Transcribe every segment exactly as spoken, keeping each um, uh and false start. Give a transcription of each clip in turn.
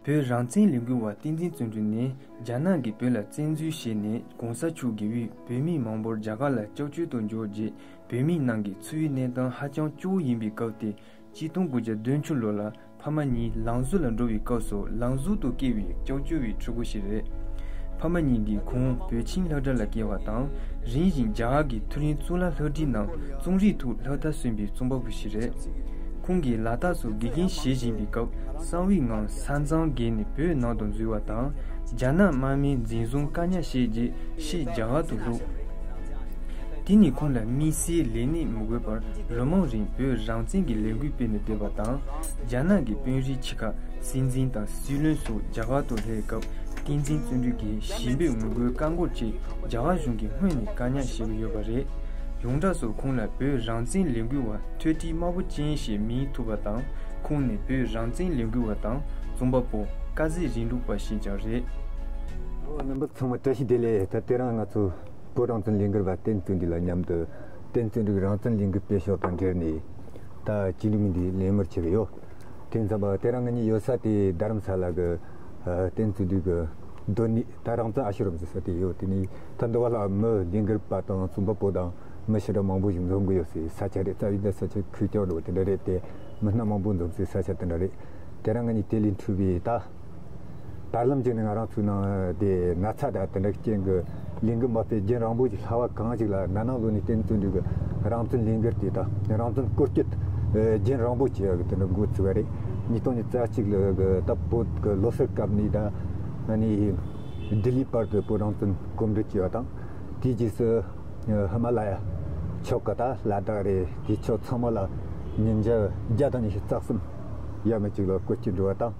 བོད་རང་བཙན་ལས་འགུལ་བ་བསྟན་འཛིན་བརྩོན་འགྲུས་ནི་རྒྱ་ནག་གིས་བོད་ལ་བཙན་འཛུལ་བྱས་ནས་གོང་ས་མཆོག་དགེ་བས་བོད་མི་མང་པོར་རྒྱ་གར་ལ་སྐྱབས་བཅོལ་དུ་འབྱོར་རྗེས་བོད་མིའི་ནང་གི་འཚོ་བའི་གནས་སྟངས་ཧ་ཅང་སྐྱོ་བོ་ཡིན་པའི་སྐབས་ཏེ། གཅིག་སྟོང་དགུ་བརྒྱ་བདུན་ཅུ་ལོ་ལ་ཕ་མ་གཉིས་ལམ་བཟོ་ལ་འགྲོ་བའི་སྐབས་སུ་ལམ་བཟོ་དུ་སྐྱེས་པའི་སྐྱབས་བཅོལ་བའི་ཕྲུ་གུ་ཞིག་རེད། ཕ་མ་གཉིས་ཀྱིས་ཁོང་བོད་ཆིངས་ལྷ་བྲག་ལ་སྐྱེས་པ་དང་། རིམ་བཞིན་རྒྱ་གར་གྱི་མཐོ་རིམ་གཙུག་ལག་སློབ་གྲྭའི་ནང་རྩོམ་རིག་ཐོག་སློབ་མཐར་སོན་པའི་རྩོམ་པ་པོ་ཞིག་རེད། ཁོང་གིས་ལ་དྭགས་སུ་དགེ་རྒན་བྱེད་བཞིན་པའི་སྐབས་གསང་བའི་ངང་ས་མཚམས་བརྒལ་ནས་བོད་ནང་དུ་འཛུལ་བ་དང་། རྒྱ་ནག་དམག་མིས་འཛིན་བཟུང་བཀག་ཉར་བྱས་རྗེས་ཕྱིས་རྒྱ་གར་དུ་ལྷོད། དེ་ནས་ཁོང་ལ་དམིགས་བསལ་ལས་གནས་མི་དགོས་པར་ལོ་མང་རིང་བོད་རང་བཙན་གྱི་ལས་འགུལ་སྤེལ་ནས་བསྡད་པ་དང་། རྒྱ་ནག་གི་དཔོན་རིགས་ཆེ་ཁག་སྲིད་འཛིན་དང་སྲིད་བློན་སོགས་རྒྱ་གར་དུ་སླེབས་སྐབས་བསྟན་འཛིན་བརྩོན་འགྲུས་ཀྱིས་ཞི་འབོད་ངོ་རྒོལ་བཀག་འགོག་ཆེད་རྒྱ་གར་གཞུང་གིས་སྔོན་ནས་བཀག་ཉར་བྱས་པ་ཡོད་པ་རེད། ཡོངས་གྲགས་སུ་ཁོང་ལ་བོད་རང་བཙན་ལས་འགུལ་བ་ཐོས་གྲས་དམར་པོ་ཅན་ཞེས་མིང་ཐོབ་པ་དང་། ཁོང་ནི་བོད་རང་བཙན་ལས་འགུལ་བ་དང་རྩོམ་པ་པོ་སྐར་རྩིས་རིང་ལུགས་པ་ཞིག་ཀྱང་རེད། ཨོ། རྣམ་པ་ཚང་མ་བཀྲ་ཤིས་བདེ་ལེགས། ད་དེ་རིང་ང་ཚོ་བོད་རང་བཙན་ལས་འགུལ་བ་བསྟན་བརྩོན་འགྲུས་ལགས་མཉམ་དུ་བསྟན་བརྩོན་འགྲུས་རང་བཙན་ལས་འགུལ་སྤེལ་ཕྱོགས་དང་འབྲེལ་ནས་ད་བྱིན་རླབས་འདི་ལེན་མར་ཕྱིན་པ་ཡོད། དེ་ཙམ་པ་དེ་རིང་ང་གཉིས་ཡོད་ས་དེ་རྡ་རམ་ས་ལ་གི་ཨ་བསྟན་བརྩོན་འགྲུས་ཀྱི་སྡོད་གནས་ད་རང་བཙན་ཨ་ཤི་རམ་ཟེར་ས་དེ་ཡོད། དེ་ནས་ད་འདི་བ་ལ་མི་ལས་འགུལ་པ་དང་རྩོམ་པ་པོ་དང་མི་ཞེ་དྲག་མང་པོ་ཞིག་འཛོམས་གི་ཡོད་སའི་ས་ཆ་རེད། རྩ་བའི་ད་ས་ཆ་ཁུལ་ཀྱང་འགྲོ་དེ་འདྲ་རེད་དེ། མི་སྣ་མང་པོ་འཛོམས་སའི་ས་ཆ་དེ་འདྲ་རེད། དེ་རིང་ང་གཉིས་དེ་ལས་འཕྲོས་པའི་ད་བར་ལམ་ཅིག་ནས་ང་རང་ཚོའི་ནང་དེ་ན་ཚ་དང་དེ་འདྲ་རྐྱེན་གྱིས་ལས་འགུལ་མ་སྤེལ་རྒྱུན་རིང་པོ་ཞིག་ལྷག་པ་གང་ཞིག་ལ་ན་ནིང་ལོ་ནས་བསྟན་བརྩོན་འགྲུས་ཀྱི་རང་བཙན་ལས་འགུལ་དེ་དང་རང་བཙན་སྐོར་སྐྱོད་རྒྱུན་རིང་པོ་བྱས་ཡག་གི་དེ་འདྲ་འགོ་ཚུགས་པ་རེད། ཉིས་སྟོང་ཉི་ཤུ་རྩ་གཅིག་ལོའི་ད་བོད་ཀྱི་ལོ་སར་སྐབས་ནས་ད་ནི་ལྡི་ལིའི་བར་དུ་བོད་རང་བཙན་གོམ་བགྲོད་བྱས་པ་དང་། དེའི་རྗེས་སུ་ཧི་མ་ལ་ཡ་ཕྱོགས་ཀྱི་ད་ལ་དྭགས་རེད། དེ་ཕྱོགས་ཚང་མ་ལ་ཉིན་རྒྱབ་བརྒྱ་དང་ཉི་ཤུ་རྩ་གསུམ་ཡས་མས་ཅིག་ལ་སྐོར་སྐྱོད་འགྲོ་བ་དང་།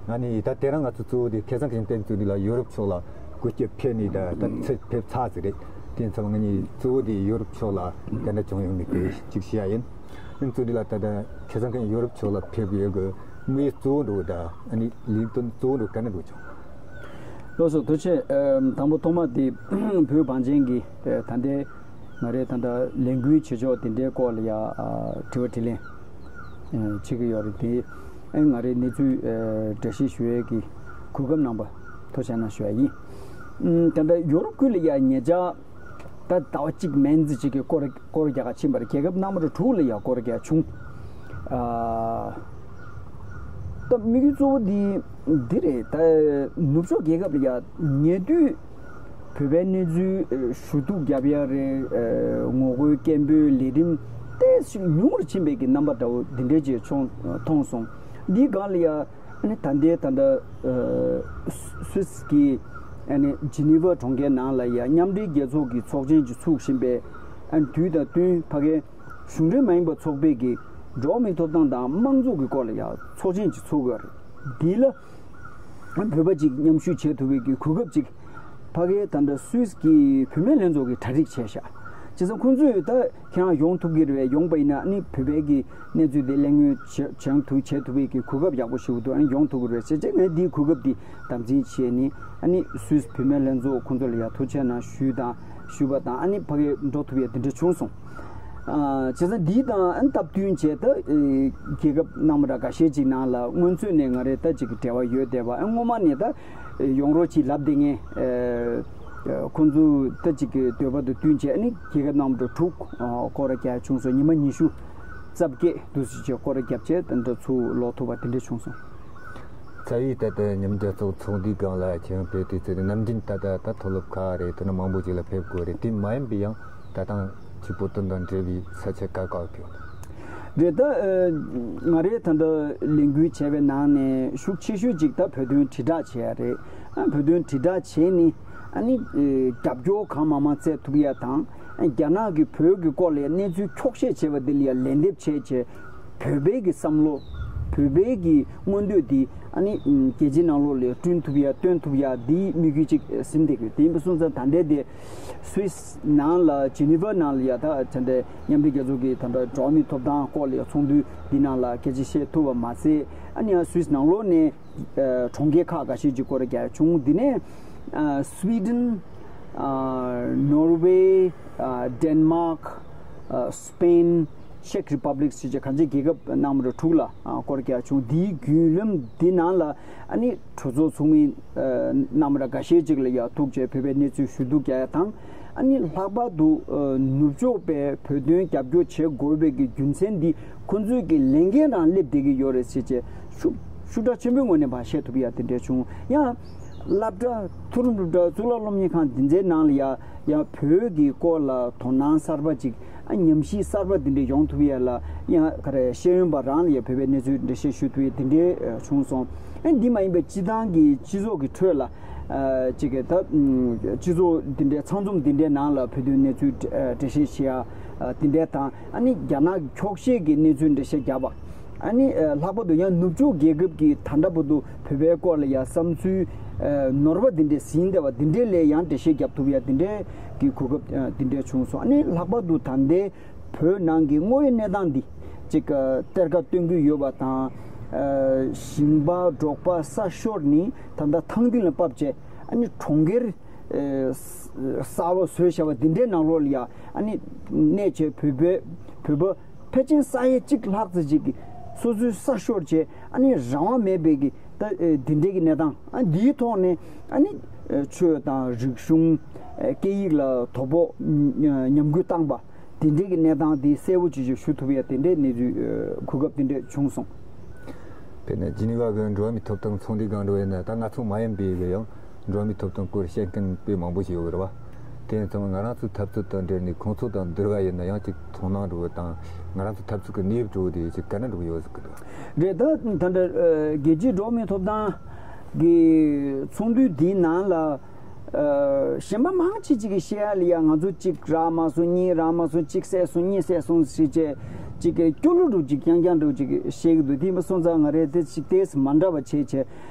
ཨ་ནི་ད་དེ་རིང་ང་ཚོ་གཙོ་བོ་དེ་ཁ་སང་ཁ་ཉིན་བསྟན་བརྩོན་འགྲུས་ལགས་ཡོ་རོབ་ཕྱོགས་ལ་སྐོར་སྐྱོད་ཕེབས་ནས་ད་ད་ཚེ་ཕེབས་ཚར་ཟིག་རེད། དེ་ཚོ་ང་གཉིས་གཙོ་བོ་དེ་ཡོ་རོབ་ཕྱོགས་ལ་དེ་འདྲ་བྱུང་ཡོང་ནས་དེ་གཅིག་བཤད་ཡ་ཡིན། བསྟན་བརྩོན་འགྲུས་ལགས་ད་ལྟ་ཁ་སང་ཁ་ཉིན་ཡོ་རོབ་ཕྱོགས་ལ་ཕེབས་ཡོད་གི་དམིགས་ཡུལ་གཙོ་བོ་འདྲ་བོ་ད་ཨ་ནི་ལས་དོན་གཙོ་བོ་འདྲ་བོ་ག་འདྲ་འདྲ་བོ་བྱུང་། ལགས་སོ། ཐུགས་རྗེ་ཆེ། ཨ་དང་པོ་ཐོག་མ་དེ་བོད་བང་ཆེན་གྱི་ཨ་ད་ལྟའི་ང་རའི་ད་ལྟ་ལས་འགུལ་བྱེད་ཕྱོགས་དེ་འདྲའི་སྐོར་ལ་ཡ་ཨ་དྲི་བ་དྲིས་ལན་ཨ་བྱེད་ཀྱི་ཡོད་རེད་དེ། ཨ་ང་རའི་གནས་ཚུལ་ཨ་འགྲེལ་བཤད་ཞུ་ཡས་ཀྱི་གོ་སྐབས་གནང་བར་ཐུགས་རྗེ་གནང་ཞུ་ཡ་ཡིན། ཨ་ད་ལྟ་ཡོ་རོབ་ཁུལ་ལ་ཡ་ཉེ་ཆར་ད་ཟླ་བ་གཅིག་མན་ཙམ་ཅིག་གི་སྐོར་སྐོར་རྒྱག་ག་ཕྱིན་པ་རེད། རྒྱལ་ཁབ་སྣ་མང་དྲུག་ལ་ཡ་སྐོར་རྒྱག་བྱུང་། ཨ་ད་དམིགས་ཡུལ་གཙོ་བོ་འདི་འདི་རེད། ད་ནུབ་ཕྱོགས་རྒྱལ་ཁབ་ལ་ཡ་ཉེ་དུས་བོད་པའི་གནས་ཚུལ་ཞུ་གཏུག་རྒྱབ་ཡ་རེད། ངོ་རྒོལ་སྐད་འབོད་ལས་རིམ་ཏོག་ཙམ་ཉུང་རུ་ཕྱིན་པའི་གི་རྣམ་པ་འདྲ་བོ་འདི་འདྲའི་ཅིག་བྱུང་མཐོང་སོང་། འདིའི་སྒང་ལ་ཡ། ཨ་ནི་ད་ལྟའི་ད་ལྟ་ཨ་སུད་སི་གི་ཨ་ནི་ཇི་ནི་ཝ་གྲོང་ཁྱེར་ནང་ལ་ཡ་མཉམ་འབྲེལ་རྒྱལ་ཚོགས་ཀྱི་ཚོགས་ཆེན་ཅིག་ཚུགས་བཞིན་པའི་ཨ་ནི་དུས་དང་བསྟུན་ཕ་གིའི་གཞུང་འབྲེལ་མ་ཡིན་པ་ཚོགས་པའི་གི་འགྲོ་བ་མིའི་ཐོབ་ཐང་དང་དམངས་གཙོ་གི་སྐོར་ལ་ཡ་ཚོགས་ཆེན་ཅིག་ཚུགས་ཡོད་རེད། འདི་ལ་ཨ་ནི་བོད་པ་ཅིག་མཉམ་ཞུགས་བྱེད་ཐུབ་པའི་གི་གོ་སྐབས་ཅིག་ཕ་གིའི་ད་ལྟ་སུད་སི་གི་བུད་མེད་ལྷན་ཚོགས་ཀྱིས་གྲ་སྒྲིག་བྱས་ཤག་བྱས་ཙང་ཁོང་ཚོས་ད། ཁྱེད་རང་ཡོང་ཐུབ་ཀྱི་རེད་པས། ཡོང་པ་ཡིན་ན་ཨ་ནི་བོད་པའི་གི་གནས་ཚུལ་དེ་གླེང་མོལ་བྱེད་བྱེད་ཐུབ་བྱེད་ཐུབ་པའི་གི་གོ་སྐབས་ཡག་པོ་ཞིག་འདུག་ཨ་ནི་ཡོང་ཐུབ་ཀྱི་རེད་ཟེར་བྱས། ངས་འདིའི་གོ་སྐབས་འདི་དམ་འཛིན་བྱས་ནས་ཨ་ནི་སུད་སི་བུད་མེད་ལྷན་ཚོགས་ཁོང་ཚོ་ལ་ཡང་ཐུགས་རྗེ་གནང་ཞུས་དང་ཞུས་པ་དང་། ཨ་ནི་ཕ་གིར་འགྲོ་ཐུབ་ཡ་དེ་འདྲ་བྱུང་སོང་། ཨ་བྱས་ཙང་འདི་དང་ཨ་ནི་སྟབས་བསྟུན་བྱས། ད་རྒྱལ་ཁབ་སྣ་མང་འདྲ་འགའ་ཤས་ཅིག་ནང་ལ་སྔོན་ཚུད་ནས་ང་རའི་ད་ཅིག་འབྲེལ་བ་ཡོད་བསྡད་པ། ཨ་སྔོན་མ་ནས་ད་ཡོང་རོགས་ཅིག་ལབ་བསྡད་མཁན་ཨ། ཁོང་ཚོས་ད་ཅིག་གི་འདོད་པ་དང་བསྟུན་བྱས་ནས་རྒྱལ་ཁབ་སྣ་མང་དྲུག་སྐོར་ར་རྒྱག་ཡ་བྱུང་སོང་། ཉི་མ་ཉི་ཤུ་རྩ་བརྒྱད་འདུག་སེ་བྱས་སྐོར་ར་བརྒྱབ་བྱས་དེ་འདྲ་ཚུར་ལོག་ཐུབ་པ་དེ་འདྲ་བྱུང་སོང་། རྩ་བའི་ད་ལྟ་མཉམ་རྒྱལ་ཚོགས་ཚོགས་འདུའི་སྒང་ལ་ཁྱེད་རང་ཕེབས་དུས་ཚོད་དེ་ནམ་རྒྱུན་ད་ལྟ་ད་མཐོ་སློབ་ཁག་རེད། དེ་ནས་མང་པོ་ཅིག་ལ་ཕེབས་དགོས་རེད། དེ་མ་ཡིན་པའི་ཡང་ད་ཐེངས་ཁྱེད་བོད་དོན་དང་འབྲེལ་བའི་ས་ཆ་ག་ག་ཕེབས། རེད། ད་ཨ་ང་རའི་ད་ལྟ་ལས་འགུལ་བྱས་པའི་ནང་ནས་ཤུགས་ཆེ་ཤོས་ཅིག་ད་བོད་དོན་དྲིལ་བསྒྲགས་བྱས་ཡ་རེད། ཨ་བོད་དོན་དྲིལ་བསྒྲགས་བྱས་ནས་ཨ་ནི་ཨ་རྒྱབ་སྐྱོར་གང་མང་མང་བཙལ་ཐུབ་ཡ་དང་། ཨ་རྒྱ་ནག་གིས་བོད་ཀྱི་སྐོར་ལ་གནས་ཚུལ་འཁྱོག་བཤད་བྱས་པ་འདི་ལ་ཡ་ལན་འདེབས་བྱས་བྱས། བོད་པའི་གི་བསམ་བློ། བོད་པའི་གི་མངོན་འདོད་འདི་ཨ་ནི་ཨ་རྒྱལ་སྤྱིའི་ནང་ལོགས་ལ་ཡ་བསྐྲུན་ཐུབ་ཡ་སྟོན་ཐུབ་ཡ་འདིའི་དམིགས་ཡུལ་ཅིག་ཟིན་བསྡད་ཡོད། དེ་ཡིན་པ་སོང་ཙང་ད་ལྟའི་དེ་སུད་སི་ནང་ལ་ཇི་ནི་ཝ་ནང་ལ་ཡ་ད་ད་ལྟའི་མཉམ་འབྲེལ་རྒྱལ་ཚོགས་ཀྱི་ད་ལྟ་འགྲོ་བ་མིའི་ཐོབ་ཐང་སྐོར་ལ་ཡ་ཚོགས་འདུ་འདི་ནང་ལ་སྐད་ཆ་བཤད་ཐུབ་པ་མ་ཟད། ཨ་ནི་ཡང་སུད་སི་ནང་ལོགས་ནས་ཨ་གྲོང་ཁྱེར་ཁག་འགའ་ཤས་ཀྱི་སྐོར་ར་རྒྱག་ཡ་བྱུང་། འདི་ནས་ཨ་སུའི་ཌེན། ཨ་ནོར་ཝེ། ཨ་ཌེན་མཱག། ཨ་སི་པེན། Czech Republic ཞེས་བྱ་གང་ཅི་རྒྱལ་ཁབ་རྣམ་པ་དྲུག་ལ་སྐོར་རྒྱག་བྱུང་། དེའི་བརྒྱུད་ལམ་འདི་ནང་ལ་ཨ་ནི་གྲོས་ཚོགས་ཚོགས་མི་རྣམ་པ་འགའ་ཤས་ཅིག་ལ་ཡང་ཐུག་བྱས་བོད་པའི་གནས་ཚུལ་ཞུ་གཏུག་རྒྱག་ཡ་དང་། ཨ་ནི་ལྷག་པར་དུ་ནུབ་ཕྱོགས་པའི་བོད་དོན་རྒྱབ་སྐྱོར་བྱེད་དགོས་པའི་གི་རྒྱུ་མཚན་འདི་ཁོང་ཚོའི་གི་ལས་འགན་རང་སླེབས་བསྡད་ཀྱི་ཡོད་རེད་ཟེར་བྱས་ཤུགས་ཤུགས་དྲག་ཆེན་པོའི་ངོས་ནས་མར་བཤད་ཐུབ་ཡ་དེ་འདྲ་བྱུང་། ཡང་སློབ་གྲྭ་མཐོ་རིམ་སློབ་གྲྭ་གཙུག་ལག་སློབ་གཉེར་ཁང་འདི་ཚོའི་ནང་ལ་ཡ་ཡང་བོད་ཀྱི་སྐོར་ལ་དོ་སྣང་གསར་པ་ཅིག་ཨ་ཉམས་ཞིབ་གསར་པ་འདི་འདྲ་ཡོང་ཐུབ་ཡ་ལ་ཡང་ག་རེ་ཤེས་ཡོན་པ་རང་ལ་ཡ་བོད་པའི་གནས་ཚུལ་འགྲེལ་བཤད་ཞུ་ཐུབ་ཡ་དེ་འདྲ་བྱུང་སོང་། ཨ་འདི་མ་ཡིན་པའི་སྤྱི་བཏང་གི་སྤྱི་ཚོགས་ཀྱི་ཁྲོད་ལ་ཨ་ཅིག་གི་ད་ཨམ་སྤྱི་ཚོགས་འདི་འདྲའི་ཚང་འཛོམས་འདི་འདྲའི་ནང་ལ་བོད་དོན་གནས་ཚུལ་འགྲེལ་བཤད་བྱེད་ཡ་འདི་འདྲའི་དང་ཨ་ནི་རྒྱ་ནག་འཁྱོག་བཤད་ཀྱི་གནས་ཚུལ་འགྲེལ་བཤད་རྒྱབ་པ། ཨ་ནི་ལྷག་པར་དུ་ཡང་ནུབ་ཕྱོགས་རྒྱལ་ཁབ་ཀྱི་ད་ལྟ་བར་དུ་བོད་པའི་སྐོར་ལ་ཡང་བསམ་ཚུལ་ནོར་བ་འདི་འདྲའི་ཟིན་བསྡད་པ་འདི་འདྲའི་ལས་ཡང་འགྲེལ་བཤད་རྒྱབ་ཐུབ་ཡ་འདི་འདྲའི་གི་གོ་སྐབས་འདི་འདྲའི་བྱུང་སོང་། ཨ་ནི་ལྷག་པར་དུ་ད་ལྟའི་བོད་ནང་གི་དངོས་ཡོད་གནས་སྟངས་འདི་ཅིག་གཏེར་ཁ་སྟོན་གྱི་ཡོད་པ་དང་། ཞིང་པ་འབྲོག་པ་ས་ཤོར་ནས་ད་ལྟ་ཐང་སྟེང་ལ་བབས་བྱས་ཨ་ནི་གྲོང་ཁྱེར་གསར་པ་བཟོས་བཞག་པ་འདི་འདྲའི་ནང་ལོགས་ལ་ཡ་ཨ་ནི་གནས་བྱས་བོད་པའི་བོད་པ་ཕལ་ཆེར་ས་ཡ་གཅིག་ལྷག་ཙམ་ཅིག་གིས་སོ་སོའི་ས་ཤོར་བྱས་ཨ་ནི་རང་དབང་མེད་པའི་གི་ད་འདི་འདྲའི་གི་གནས་སྟངས་ཨ་འདིའི་ཐོག་ནས་ཨ་ནི་ཆོས་དང་རིག་གཞུང་སྐད་ཡིག་ལ་དོ་ཕོག་ཉམས་རྒུད་བཏང་པ། དེ་འདྲའི་གི་གནས་སྟངས་དེ་གསལ་པོ་ཅིག་ཅིག་ཞུ་ཐུབ་ཡ་དེ་འདྲའི་གནས་ཚུལ་གོ་སྐབས་དེ་འདྲ་བྱུང་སོང་། དཔེར་ན་ཇི་ནི་ཝ་གི་འགྲོ་བ་མིའི་ཐོབ་ཐང་ཚོགས་འདུའི་སྒང་འགྲོ་བས་ན་ད་ང་ཚོ་མ་ཡིན་པའི་གི་ཡང་འགྲོ་བ་མིའི་ཐོབ་ཐང་སྐོར་བཤད་མཁན་དཔེ་མང་པོ་ཞིག་ཡོད་གི་རེད་བ། དེ་ཡིན་ཙང་ང་རང་ཚོའི་འཐབ་རྩོད་དང་འབྲེལ་ནས་ཁོང་ཚོ་དང་བསྡུར་བ་ཡིན་ན་ཡང་ཅིག་མཐོང་སྣང་འགྲོ་བ་དང་ང་རང་ཚོའི་འཐབ་རྩོད་ཀྱི་གནས་བབ་འགྲོ་བ་དེ་ཅིག་ག་འདྲ་འགྲོ་གི་ཡོད་ཟེར་གི་འདུག་རེད། ད་ད་ལྟ་རྒྱལ་སྤྱིའི་འགྲོ་བ་མིའི་ཐོབ་ཐང་གི་ཚོགས་འདུ་འདིའི་ནང་ལ། གཞན་པ་མང་ཆེ་ཅིག་གིས་བཤད་ཡ་ལ་ཡ་ང་ཚོ་གཅིག་རག་མ་སོང་གཉིས་རག་མ་སོང་གཅིག་བསད་སོང་གཉིས་བསད་སོང་ཟེར་བྱས་ཅིག་གི་སྐྱོ་གླུ་འདྲ་ཅིག་རྐྱང་རྐྱང་འདྲ་ཅིག་བཤད་ཀྱི་འདུག་དེ་མ་སོང་ཙང་ང་རས་དེ་ཅིག་ཏོག་ཙམ་མ་འདྲ་བ་བྱས་བྱས།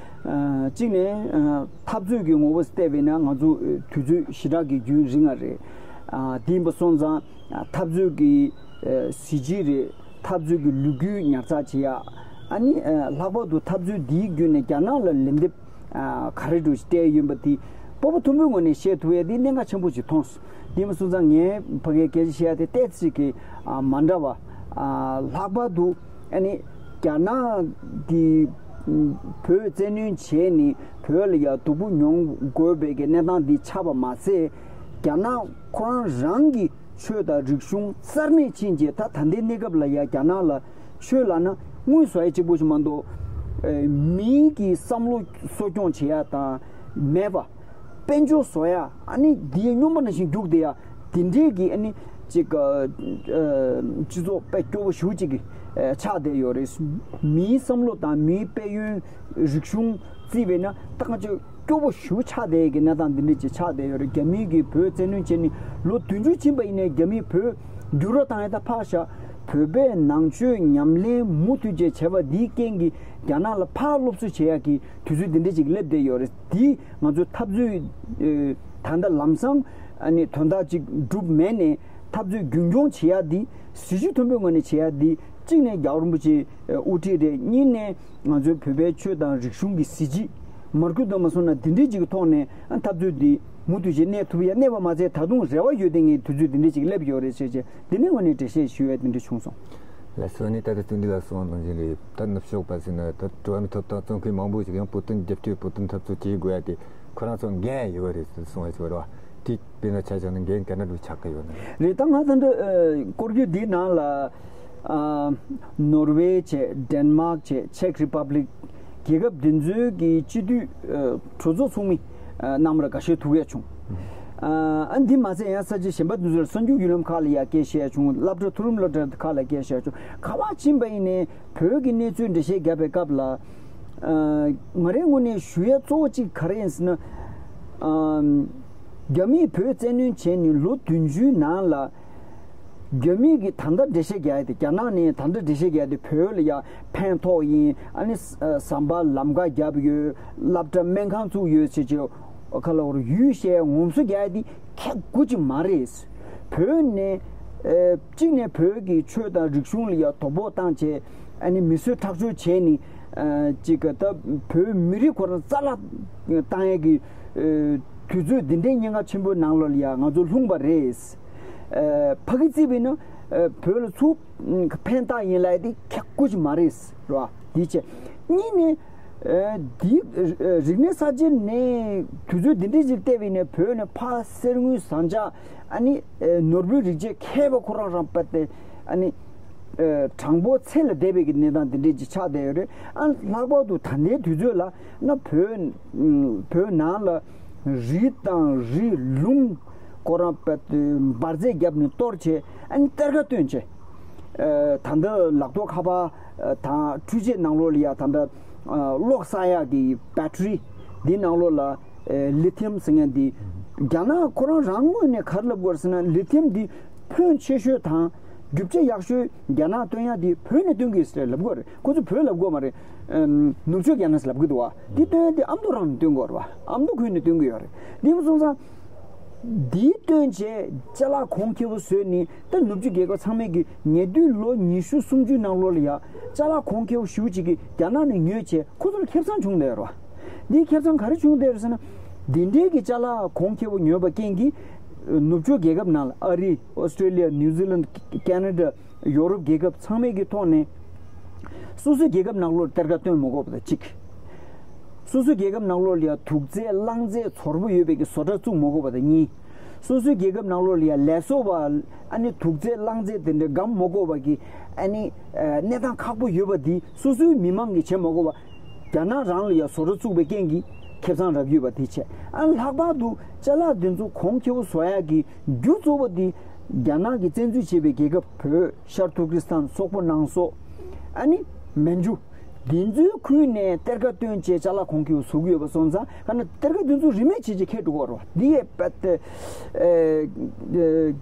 གཅིག་ནས་འཐབ་རྩོད་ཀྱི་ངོ་བོ་བལྟས་པས་ན་ང་ཚོ་དུས་ཚོད་ཞེ་དྲག་གི་རྒྱུན་རིང་ང་རེད། དེ་མ་སོང་ཙང་འཐབ་རྩོད་ཀྱི་གཟི་བརྗིད་རེད། འཐབ་རྩོད་ཀྱི་ལོ་རྒྱུས་ཉར་ཚགས་བྱེད་ཡ། ཨ་ནི་ལྷག་པར་དུ་འཐབ་རྩོད་འདིའི་བརྒྱུད་ནས་རྒྱ་ནག་ལ་ལན་འདེབས་ག་རེ་འདྲ་ཞིག་སྤྲད་ཡོད་པ་དེ་སྤོབས་པ་མཐོན་པོའི་ངོས་ནས་བཤད་ཐུབ་ཡ་དེ་གནད་འགག་ཆེན་པོ་ཞིག་མཐོང་སོང་། དེ་མ་སོང་ཙང་ངས་ཕ་གིར་སྐད་ཆ་བཤད་ཡ་དེ་ཏོག་ཙམ་གྱི་མ་འདྲ་བ། ལྷག་པར་དུ་ཨ་ནི་རྒྱ་ནག་གིས་བོད་བཙན་གནོན་བྱས་ནས་བོད་ལ་ཡ་སྡུག་པོ་མྱོང་དགོས་པའི་གི་གནས་སྟངས་འདི་ཆགས་པ་མ་ཟད་རྒྱ་ནག་ཁོ་རང་རང་གི་ཆོས་དང་རིག་གཞུང་རྩ་མེད་ཕྱིན་རྗེས་ད་ད་ལྟའི་གནས་སྐབས་ལ་ཡ་རྒྱ་ནག་ལ་ཆོས་ལབ་ན་དངུལ་བཟོ་ཡ་གཅིག་པོ་ཞིག་མ་གཏོགས། མིའི་གི་བསམ་བློ་གསོ་སྐྱོང་བྱེད་ཡ་དང་མེད་པ། དཔལ་འབྱོར་བཟོ་ཡ་ཨ་ནི་འདིའི་སྨྱོན་པ་ནང་བཞིན་རྒྱུག་བསྡད་ཡ་དེ་འདྲའི་གི་ཨ་ནི་ཅིག་སྤྱི་ཚོགས་དཔེ་སྐྱོ་པོ་ཞེ་པོ་ཅིག་གི་ཆགས་བསྡད་ཡོད་རེད། མིའི་བསམ་བློ་དང་མིའི་དཔལ་ཡོན་རིག་གཞུང་བརྩིས་པས་ན་ད་ང་ཚོས། སྐྱོ་པོ་ཞེ་པོ་ཆགས་བསྡད་ཀྱི་གནས་སྟངས་འདི་འདྲ་ཅིག་ཆགས་བསྡད་ཡོད་རེད། རྒྱ་མིས་ཀྱིས་བོད་བཙན་གནོན་བྱས་ནས་ལོ་བདུན་ཅུ་ཕྱིན་པ་ཡིན་ནའི་རྒྱ་མིས་བོད་འགྱུར་བ་བཏང་ཡ་ད་ཕར་བཞག་བོད་པས་ནང་ཆོས་ཉམས་ལེན་མུ་མཐུད་བྱས་བྱས་པ་འདིའི་རྐྱེན་གྱིས་རྒྱ་ནག་ལ་ཕར་སློབ་གསོ་བྱེད་ཡ་གི་དུས་ཚོད་འདི་འདྲ་ཅིག་སླེབས་བསྡད་ཡོད་རེད། འདིས་ང་ཚོའི་འཐབ་རྩོད་ད་ལྟ་ལམ་སང་ཨ་ནི་དོན་དག་ཅིག་འགྲུབ་མེད་ནས་འཐབ་རྩོད་རྒྱུན་སྐྱོང་བྱེད་ཡ་འདི་གཟི་བརྗིད་མཐོན་པོའི་ངོས་ནས་བྱེད་ཡ་འདི་གཅིག་ནས་རྒྱལ་བ་རིན་པོ་ཆེ་དབུ་ཁྲིད་རེད། གཉིས་ནས། ང་ཚོའི་བོད་པའི་ཆོས་དང་རིག་གཞུང་གི་གཟི་བརྗིད་མར་ཁུ་དང་མ་སོང་ན་འདི་འདྲའི་ཅིག་གི་ཐོག་ནས་འཐབ་རྩོད་འདི་མུ་མཐུད་བྱས་གནས་ཐུབ་ཡ་གནས་པ་མ་ཚད་ད་དུང་རེ་བ་ཡོད་དེ་ངས་དུས་ཚོད་འདི་འདྲའི་ཅིག་སླེབས་ཡོད་རེད་ཟེར་བྱས་འདི་ནས་ངོས་ནས་འགྲེལ་བཤད་ཞུ་ཡ་འདི་འདྲ་བྱུང་སོང་། ལགས་སོ། ནི་ད་ལྟ་བསྟུན་འདི་ལ་གསུངས་དང་བཞིན་རེད། ད་ནུབ་ཕྱོགས་པ་ཟེར་ན་ད་འགྲོ་བ་མིའི་ཐོབ་ཐང་རྩོད་མཁན་མང་པོ་ཞིག་ཡང་བོད་དོན་རྒྱབ་སྐྱོར་བོད་དོན་འཐབ་རྩོད་བྱེད་དགོས་ཡ་དེ་ཁོ་རང་ཚོ་འགན་ཡོད་རེད་ཟེར་གསུངས་ཡ་ཞིག་རེད་བ། དེ་དཔེར་ན་ཆ་བཞག་ན་འགན་ག་འདྲ་འདྲ་ཆགས་ཀྱི་ཡོད་ན། རེད། ད་ང་ད་འདྲ་སྐོར་རྒྱུ་འདིའི་ནང་ལ། ནོར་ཝེ་བྱས། ཌེན་མཱག་བྱས། ཆེག་རི་པབ་ལིག་རྒྱལ་ཁབ་འདི་ཚོའི་གི་སྤྱི་འཐུས་གྲོས་ཚོགས་ཚོགས་མི་རྣམ་པ་འགའ་ཤས་ཐུག་ཡ་བྱུང་། ཨ་འདི་མ་ཚད་ཡང་ས་ཆ་གཞན་པ་འདི་ཚོ་ལ་གསར་འགྱུར་བརྒྱུད་ལམ་ཁག་ལ་ཡ་སྐད་བཤད་ཡ་བྱུང་། སློབ་གྲྭ་མཐོ་རིམ་སློབ་གྲྭ་ཁག་ལ་སྐད་བཤད་ཡ་བྱུང་། ག་པར་ཕྱིན་པ་ཡིན་ནའི་བོད་ཀྱི་གནས་ཚུལ་འགྲེལ་བཤད་བརྒྱབ་པའི་སྐབས་ལ། ང་རའི་ངོས་ནས་ཞུ་ཡ་གཙོ་བོ་གཅིག་ག་རེ་ཡིན་ཟེར་ན། རྒྱ་མིས་བོད་བཙན་གནོན་བྱས་ནས་ལོ་བདུན་ཅུའི་ནང་ལ། རྒྱ་མིས་ཀྱིས་ད་ལྟ་འགྲེལ་བཤད་རྒྱག་ཡ་དེ། རྒྱ་ནག་ནས་ད་ལྟ་འགྲེལ་བཤད་རྒྱག་ཡ་དེ་བོད་ལ་ཡ་ཕན་ཐོགས་ཡིན། ཨ་ནི་ཟམ་པ་ལམ་ཁ་བརྒྱབ་ཡོད། སློབ་གྲྭ་སྨན་ཁང་བཙུགས་ཡོད་ཟེར་བྱས་ཁ་ལ་བོར་ཡུལ་ཤེས་ངོམ་སོ་རྒྱག་ཡ་དེ་ཁེ་དགུ་ཅིག་མ་རེད། བོད་ནས་གཅིག་ནས་བོད་ཀྱི་ཆོས་དང་རིག་གཞུང་ལ་ཡ་དོ་ཕོག་བཏང་བྱས། ཨ་ནི་མི་གསོད་ཁྲག་སྦྱོར་བྱས་ནས་ཅིག་ག་ད་བོད་མི་རིགས་ཁོ་རང་རྩ་བརླག་བཏང་ཡ་གི་དུས་ཚོད་འདི་འདྲའི་གནད་འགག་ཆེན་པོའི་ནང་ལོགས་ལ་ཡ་ང་ཚོ་ལྷུང་བ་རེད། ཕ་གི་བརྩིས་པས་ན་ བོད་ལ་ཚུར་ཕན་བཏགས་ཡིན་ལབ་དེ་ཁག་པོ་ཅིག་མ་རེད་རེད་བ། དེ་བྱས་གཉིས་ནས། འདི་རིག་གནས་གསར་བརྗེ་ནས་དུས་ཚོད་འདི་འདྲའི་ཅིག་བལྟས་པ་ཡིན་ན་བོད་ནས་ཕར་གསེར་དངུལ་ཟངས་ལྕགས། ཨ་ནི་ནོར་བུའི་རིགས་བཅས་མཁས་པ་ཁོ་རང་རང་པ་དེ། ཨ་ནི་དྲང་པོ་ཚད་ལས་འདས་པའི་གི་གནས་སྟངས་འདི་འདྲའི་ཅིག་ཆགས་བསྡད་ཡོད་རེད། ཨ་ནི་ལྷག་པར་དུ་ད་ལྟའི་དུས་ཚོད་ལ་ན་བོད་བོད་ནང་ལ་རི་དང་རི་ལུང་ཁོ་རང་པ་དེ་འབར་རྫས་བརྒྱབ་ནས་གཏོར་བྱས། ཨ་ནི་གཏེར་ཁ་བཏོན་བྱས། ད་ལྟ་ལག་ཐོག་ཁ་པར་དང་འཕྲུལ་ཆས་ནང་ལོགས་ལ་ཡ། ད་ལྟ་གློག་བསགས་ཡག་གི་བེ་ཊི་རི་འདི་ནང་ལོགས་ལ་ལི་ཐི་ཡམ་ཟེར་མཁན་འདི། རྒྱ་ནག་ཁོ་རང་རང་ངོས་ནས་ག་རེ་ལབ་དགོས་རེད་ཟེར་ན། ལི་ཐི་ཡམ་འདི་ཕོན་ཆེ་ཤོས་དང་རྒྱུ་ཆ་ཡག་ཤོས་རྒྱ་ནག་བཏོན་ཡག་འདི་བོད་ནས་བཏོན་གྱི་ཡོད་ཟེར་ལབ་དགོས་རེད། ཁོ་ཚོ་བོད་ལབ་དགོས་མ་རེད། ནུབ་ཕྱོགས་རྒྱ་ནག་ཟེར་ལབ་གི་འདུག་བ། འདི་བཏོན་ཡག་འདི་ཨ་མདོ་རང་ནས་བཏོན་དགོས་རེད་བ། ཨ་མདོ་ཁུལ་ནས་བཏོན་གྱི་ཡོད་རེད། འདི་མ་སོང་ཙང་། འདི་བཏོན་བྱས་ཅ་ལག་གོང་ཁེ་པོ་བཟོས་ནས། ད་ནུབ་ཕྱོགས་རྒྱལ་ཁབ་ཚང་མས་ཀྱི་ཉེ་དུས་ལོ་ཉི་ཤུ་སུམ་ཅུ་ནང་ལོགས་ལ་ཡ་ཅ་ལག་གོང་ཁེ་པོ་ཞེ་པོ་ཅིག་གི་རྒྱ་ནག་ནས་ཉོས་བྱས་ཁོ་ཚོར་ཁེ་བཟང་བྱུང་བསྡད་ཡོད་རེད་བ། འདིའི་ཁེ་བཟང་ག་རེ་བྱུང་བསྡད་ཡོད་ཟེར་ན། འདི་འདྲའི་གི་ཅ་ལག་གོང་ཁེ་པོ་ཉོས་པ་རྐྱེན་གྱིས་ནུབ་ཕྱོགས་རྒྱལ་ཁབ་ནང་ལ། ཨ་རི། ཨོ་སི་ཀྲེ་ལི་ཡ། ནིའུ་ཛི་ལན། ཁེ་ན་ཌ། ཡོ་རོབ་རྒྱལ་ཁབ་ཚང་མའི་གི་ཐོག་ནས་སོ་སོའི་རྒྱལ་ཁབ་ནང་ལོགས་གཏེར་ཁ་བཏོན་མ་དགོས་པ་དང་གཅིག་སོ་སོའི་རྒྱལ་ཁབ་ནང་ལོགས་ལ་ཡ་དུག་རྫས་རླངས་རྫས་ཚོར་པོ་ཡོད་པའི་གི་བཟོ་གྲྭ་བཙུགས་མ་དགོས་པ་དང་གཉིས། སོ་སོའི་རྒྱལ་ཁབ་ནང་ལོགས་ལ་ཡ་ལས་བཟོ་བ། ཨ་ནི་དུག་རྫས་རླངས་རྫས་དེ་འདྲ་སྒམ་མ་དགོས་པ་གི། ཨ་ནི་གནས་སྟངས་ཁག་པོ་ཡོད་པ་འདི་སོ་སོའི་མི་མང་གིས་བྱེད་མ་དགོས་པ། རྒྱ་ནག་རང་ལ་ཡ་བཟོ་གྲྭ་བཙུགས་པའི་རྐྱེན་གྱིས་ཁེ་བཟང་རག་ཡོད་པ་དེ་བྱས། ཨ་ནི་ལྷག་པར་དུ་ཅ་ལག་འདི་ཚོ་གོང་ཁེ་པོ་བཟོ་ཡག་གི་རྒྱུ་གཙོ་བོ་འདི་རྒྱ་ནག་གིས་བཙན་འཛུལ་བྱས་པའི་རྒྱལ་ཁབ་བོད། ཤར་ཐུར་ཀི་སི་ཐན། སོག་པོ་ནང་སོག་ཨ་ནི་མན་ཇུ། འདི་ཚོའི་ཁུལ་ནས་གཏེར་ཁ་བཏོན་བྱས་ཅ་ལག་གོང་ཁེ་པོ་བཟོ་གི་ཡོད་པ་སོང་ཙང་། ག་ན་གཏེར་ཁ་འདི་ཚོ་རིན་མེད་བྱས་བྱས་ཁྱེར་འགྲོ་གི་ཡོད་རེད་བ། འདི་ཡས་པད་དེ་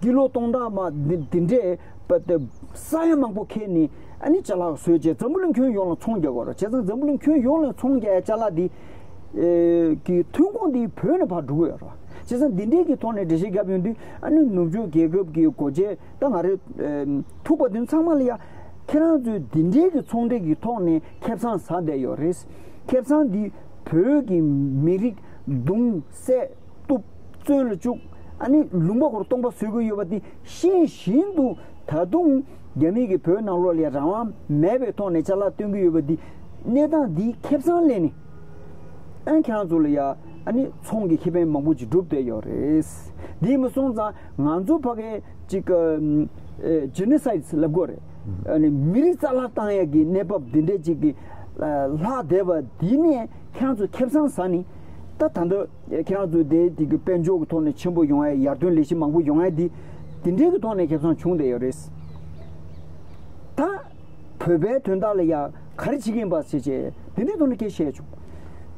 ཀི་ལོ་སྟོང་ཕྲག་མ་འདི་འདི་འདྲས་པད་དེ་ས་ཡ་མང་པོ་ཁྱེར་ནས། ཨ་ནི་ཅ་ལག་བཟོས་བྱས་འཛམ་བུ་གླིང་ཁྱོན་ཡོངས་ལ་ཚོང་རྒྱག་གི་ཡོད་རེད། བྱས་ཙང་འཛམ་བུ་གླིང་ཁྱོན་ཡོངས་ལ་ཚོང་རྒྱག་ཡ་ཅ་ལག་འདི་གི་ཐོན་ཁུངས་འདི་བོད་ནས་ཕར་འགྲོ་གི་ཡོད་རེད་བ། བྱས་ཙང་འདི་འདྲས་ཀྱི་ཐོག་ནས་འགྲེལ་བཤད་བརྒྱབ་ཡོང་དུས། ཨ་ནི་ནུབ་ཕྱོགས་རྒྱལ་ཁབ་ཀྱི་སྒོ་འབྱེད། ད་ང་རེ་ཐུག་པ་དེ་ཚང་མ་ལ་ཡ། ཁྱེད་རང་ཚོས་འདི་འདྲའི་གི་ཚོང་འབྲེལ་གྱི་ཐོག་ནས་ཁེ་བཟང་ཟ་བསྡད་ཡོད་རེད། ཁེ་བཟང་འདི་བོད་ཀྱི་མི་རིགས་རྡུང་བསད་གཏུབ་བཙོན་ལ་བཅུག་ཨ་ནི་ལུང་པ་ཁོར་སྟོང་པ་བཟོ་གི་ཡོད་པ་འདི་ཤེས་བཞིན་དུ། ད་དུང་རྒྱ་མི་གིས་བོད་ནང་ལོགས་ལ་ཡ་རང་དབང་མེད་པའི་ཐོག་ནས་ཅ་ལག་སྟོན་གྱི་ཡོད་པ་འདི། གནས་སྟངས་འདིའི་ཁེ་བཟང་ལེན་ནས། ཨ་ནི་ཁྱེད་རང་ཚོ་ལ་ཡ། ཨ་ནི་ཚོང་གི་ཁེ་ཕན་མང་པོ་ཅིག་བསྒྲུབས་བསྡད་ཡོད་རེད། འདི་མ་སོང་ཙང་ང་ཚོ་ཕ་གི་ཅིག་ཨ་ཨ་ཇེ་ནོ་སའིཌ་ལབ་དགོས་རེད། ཨ་ནི་མི་རིགས་རྩ་བརླག་བཏང་ཡ་གི་གནས་བབ་འདི་འདྲས་ཅིག་གི་ལྷག་བསྡད་པ་འདི་ནས་ཁྱེད་རང་ཚོ་ཁེ་བཟང་ཟ་ནི། ད་ད་ལྟ་ཁྱེད་རང་ཚོ་དེ་དེ་གི་དཔལ་འབྱོར་གྱི་ཐོག་ནས་ཆེན་པོ་ཡོང་ཡ། ཡར་ཐོན་ལས་གཞི་མང་པོ་ཡོང་ཡ་འདི། འདི་འདྲས་གི་ཐོག་ནས་ཁེ་བཟང་བྱུང་བསྡད་ཡོད་རེད། ད་བོད་པའི་དོན་དག་ལ་ཡ་ག་རེ་བྱེད་ཀྱི་ཡིན་པ་ཟེར་བྱས་འདི་འདྲའི་ཐོག་ནས་སྐད་བཤད་བྱུང་།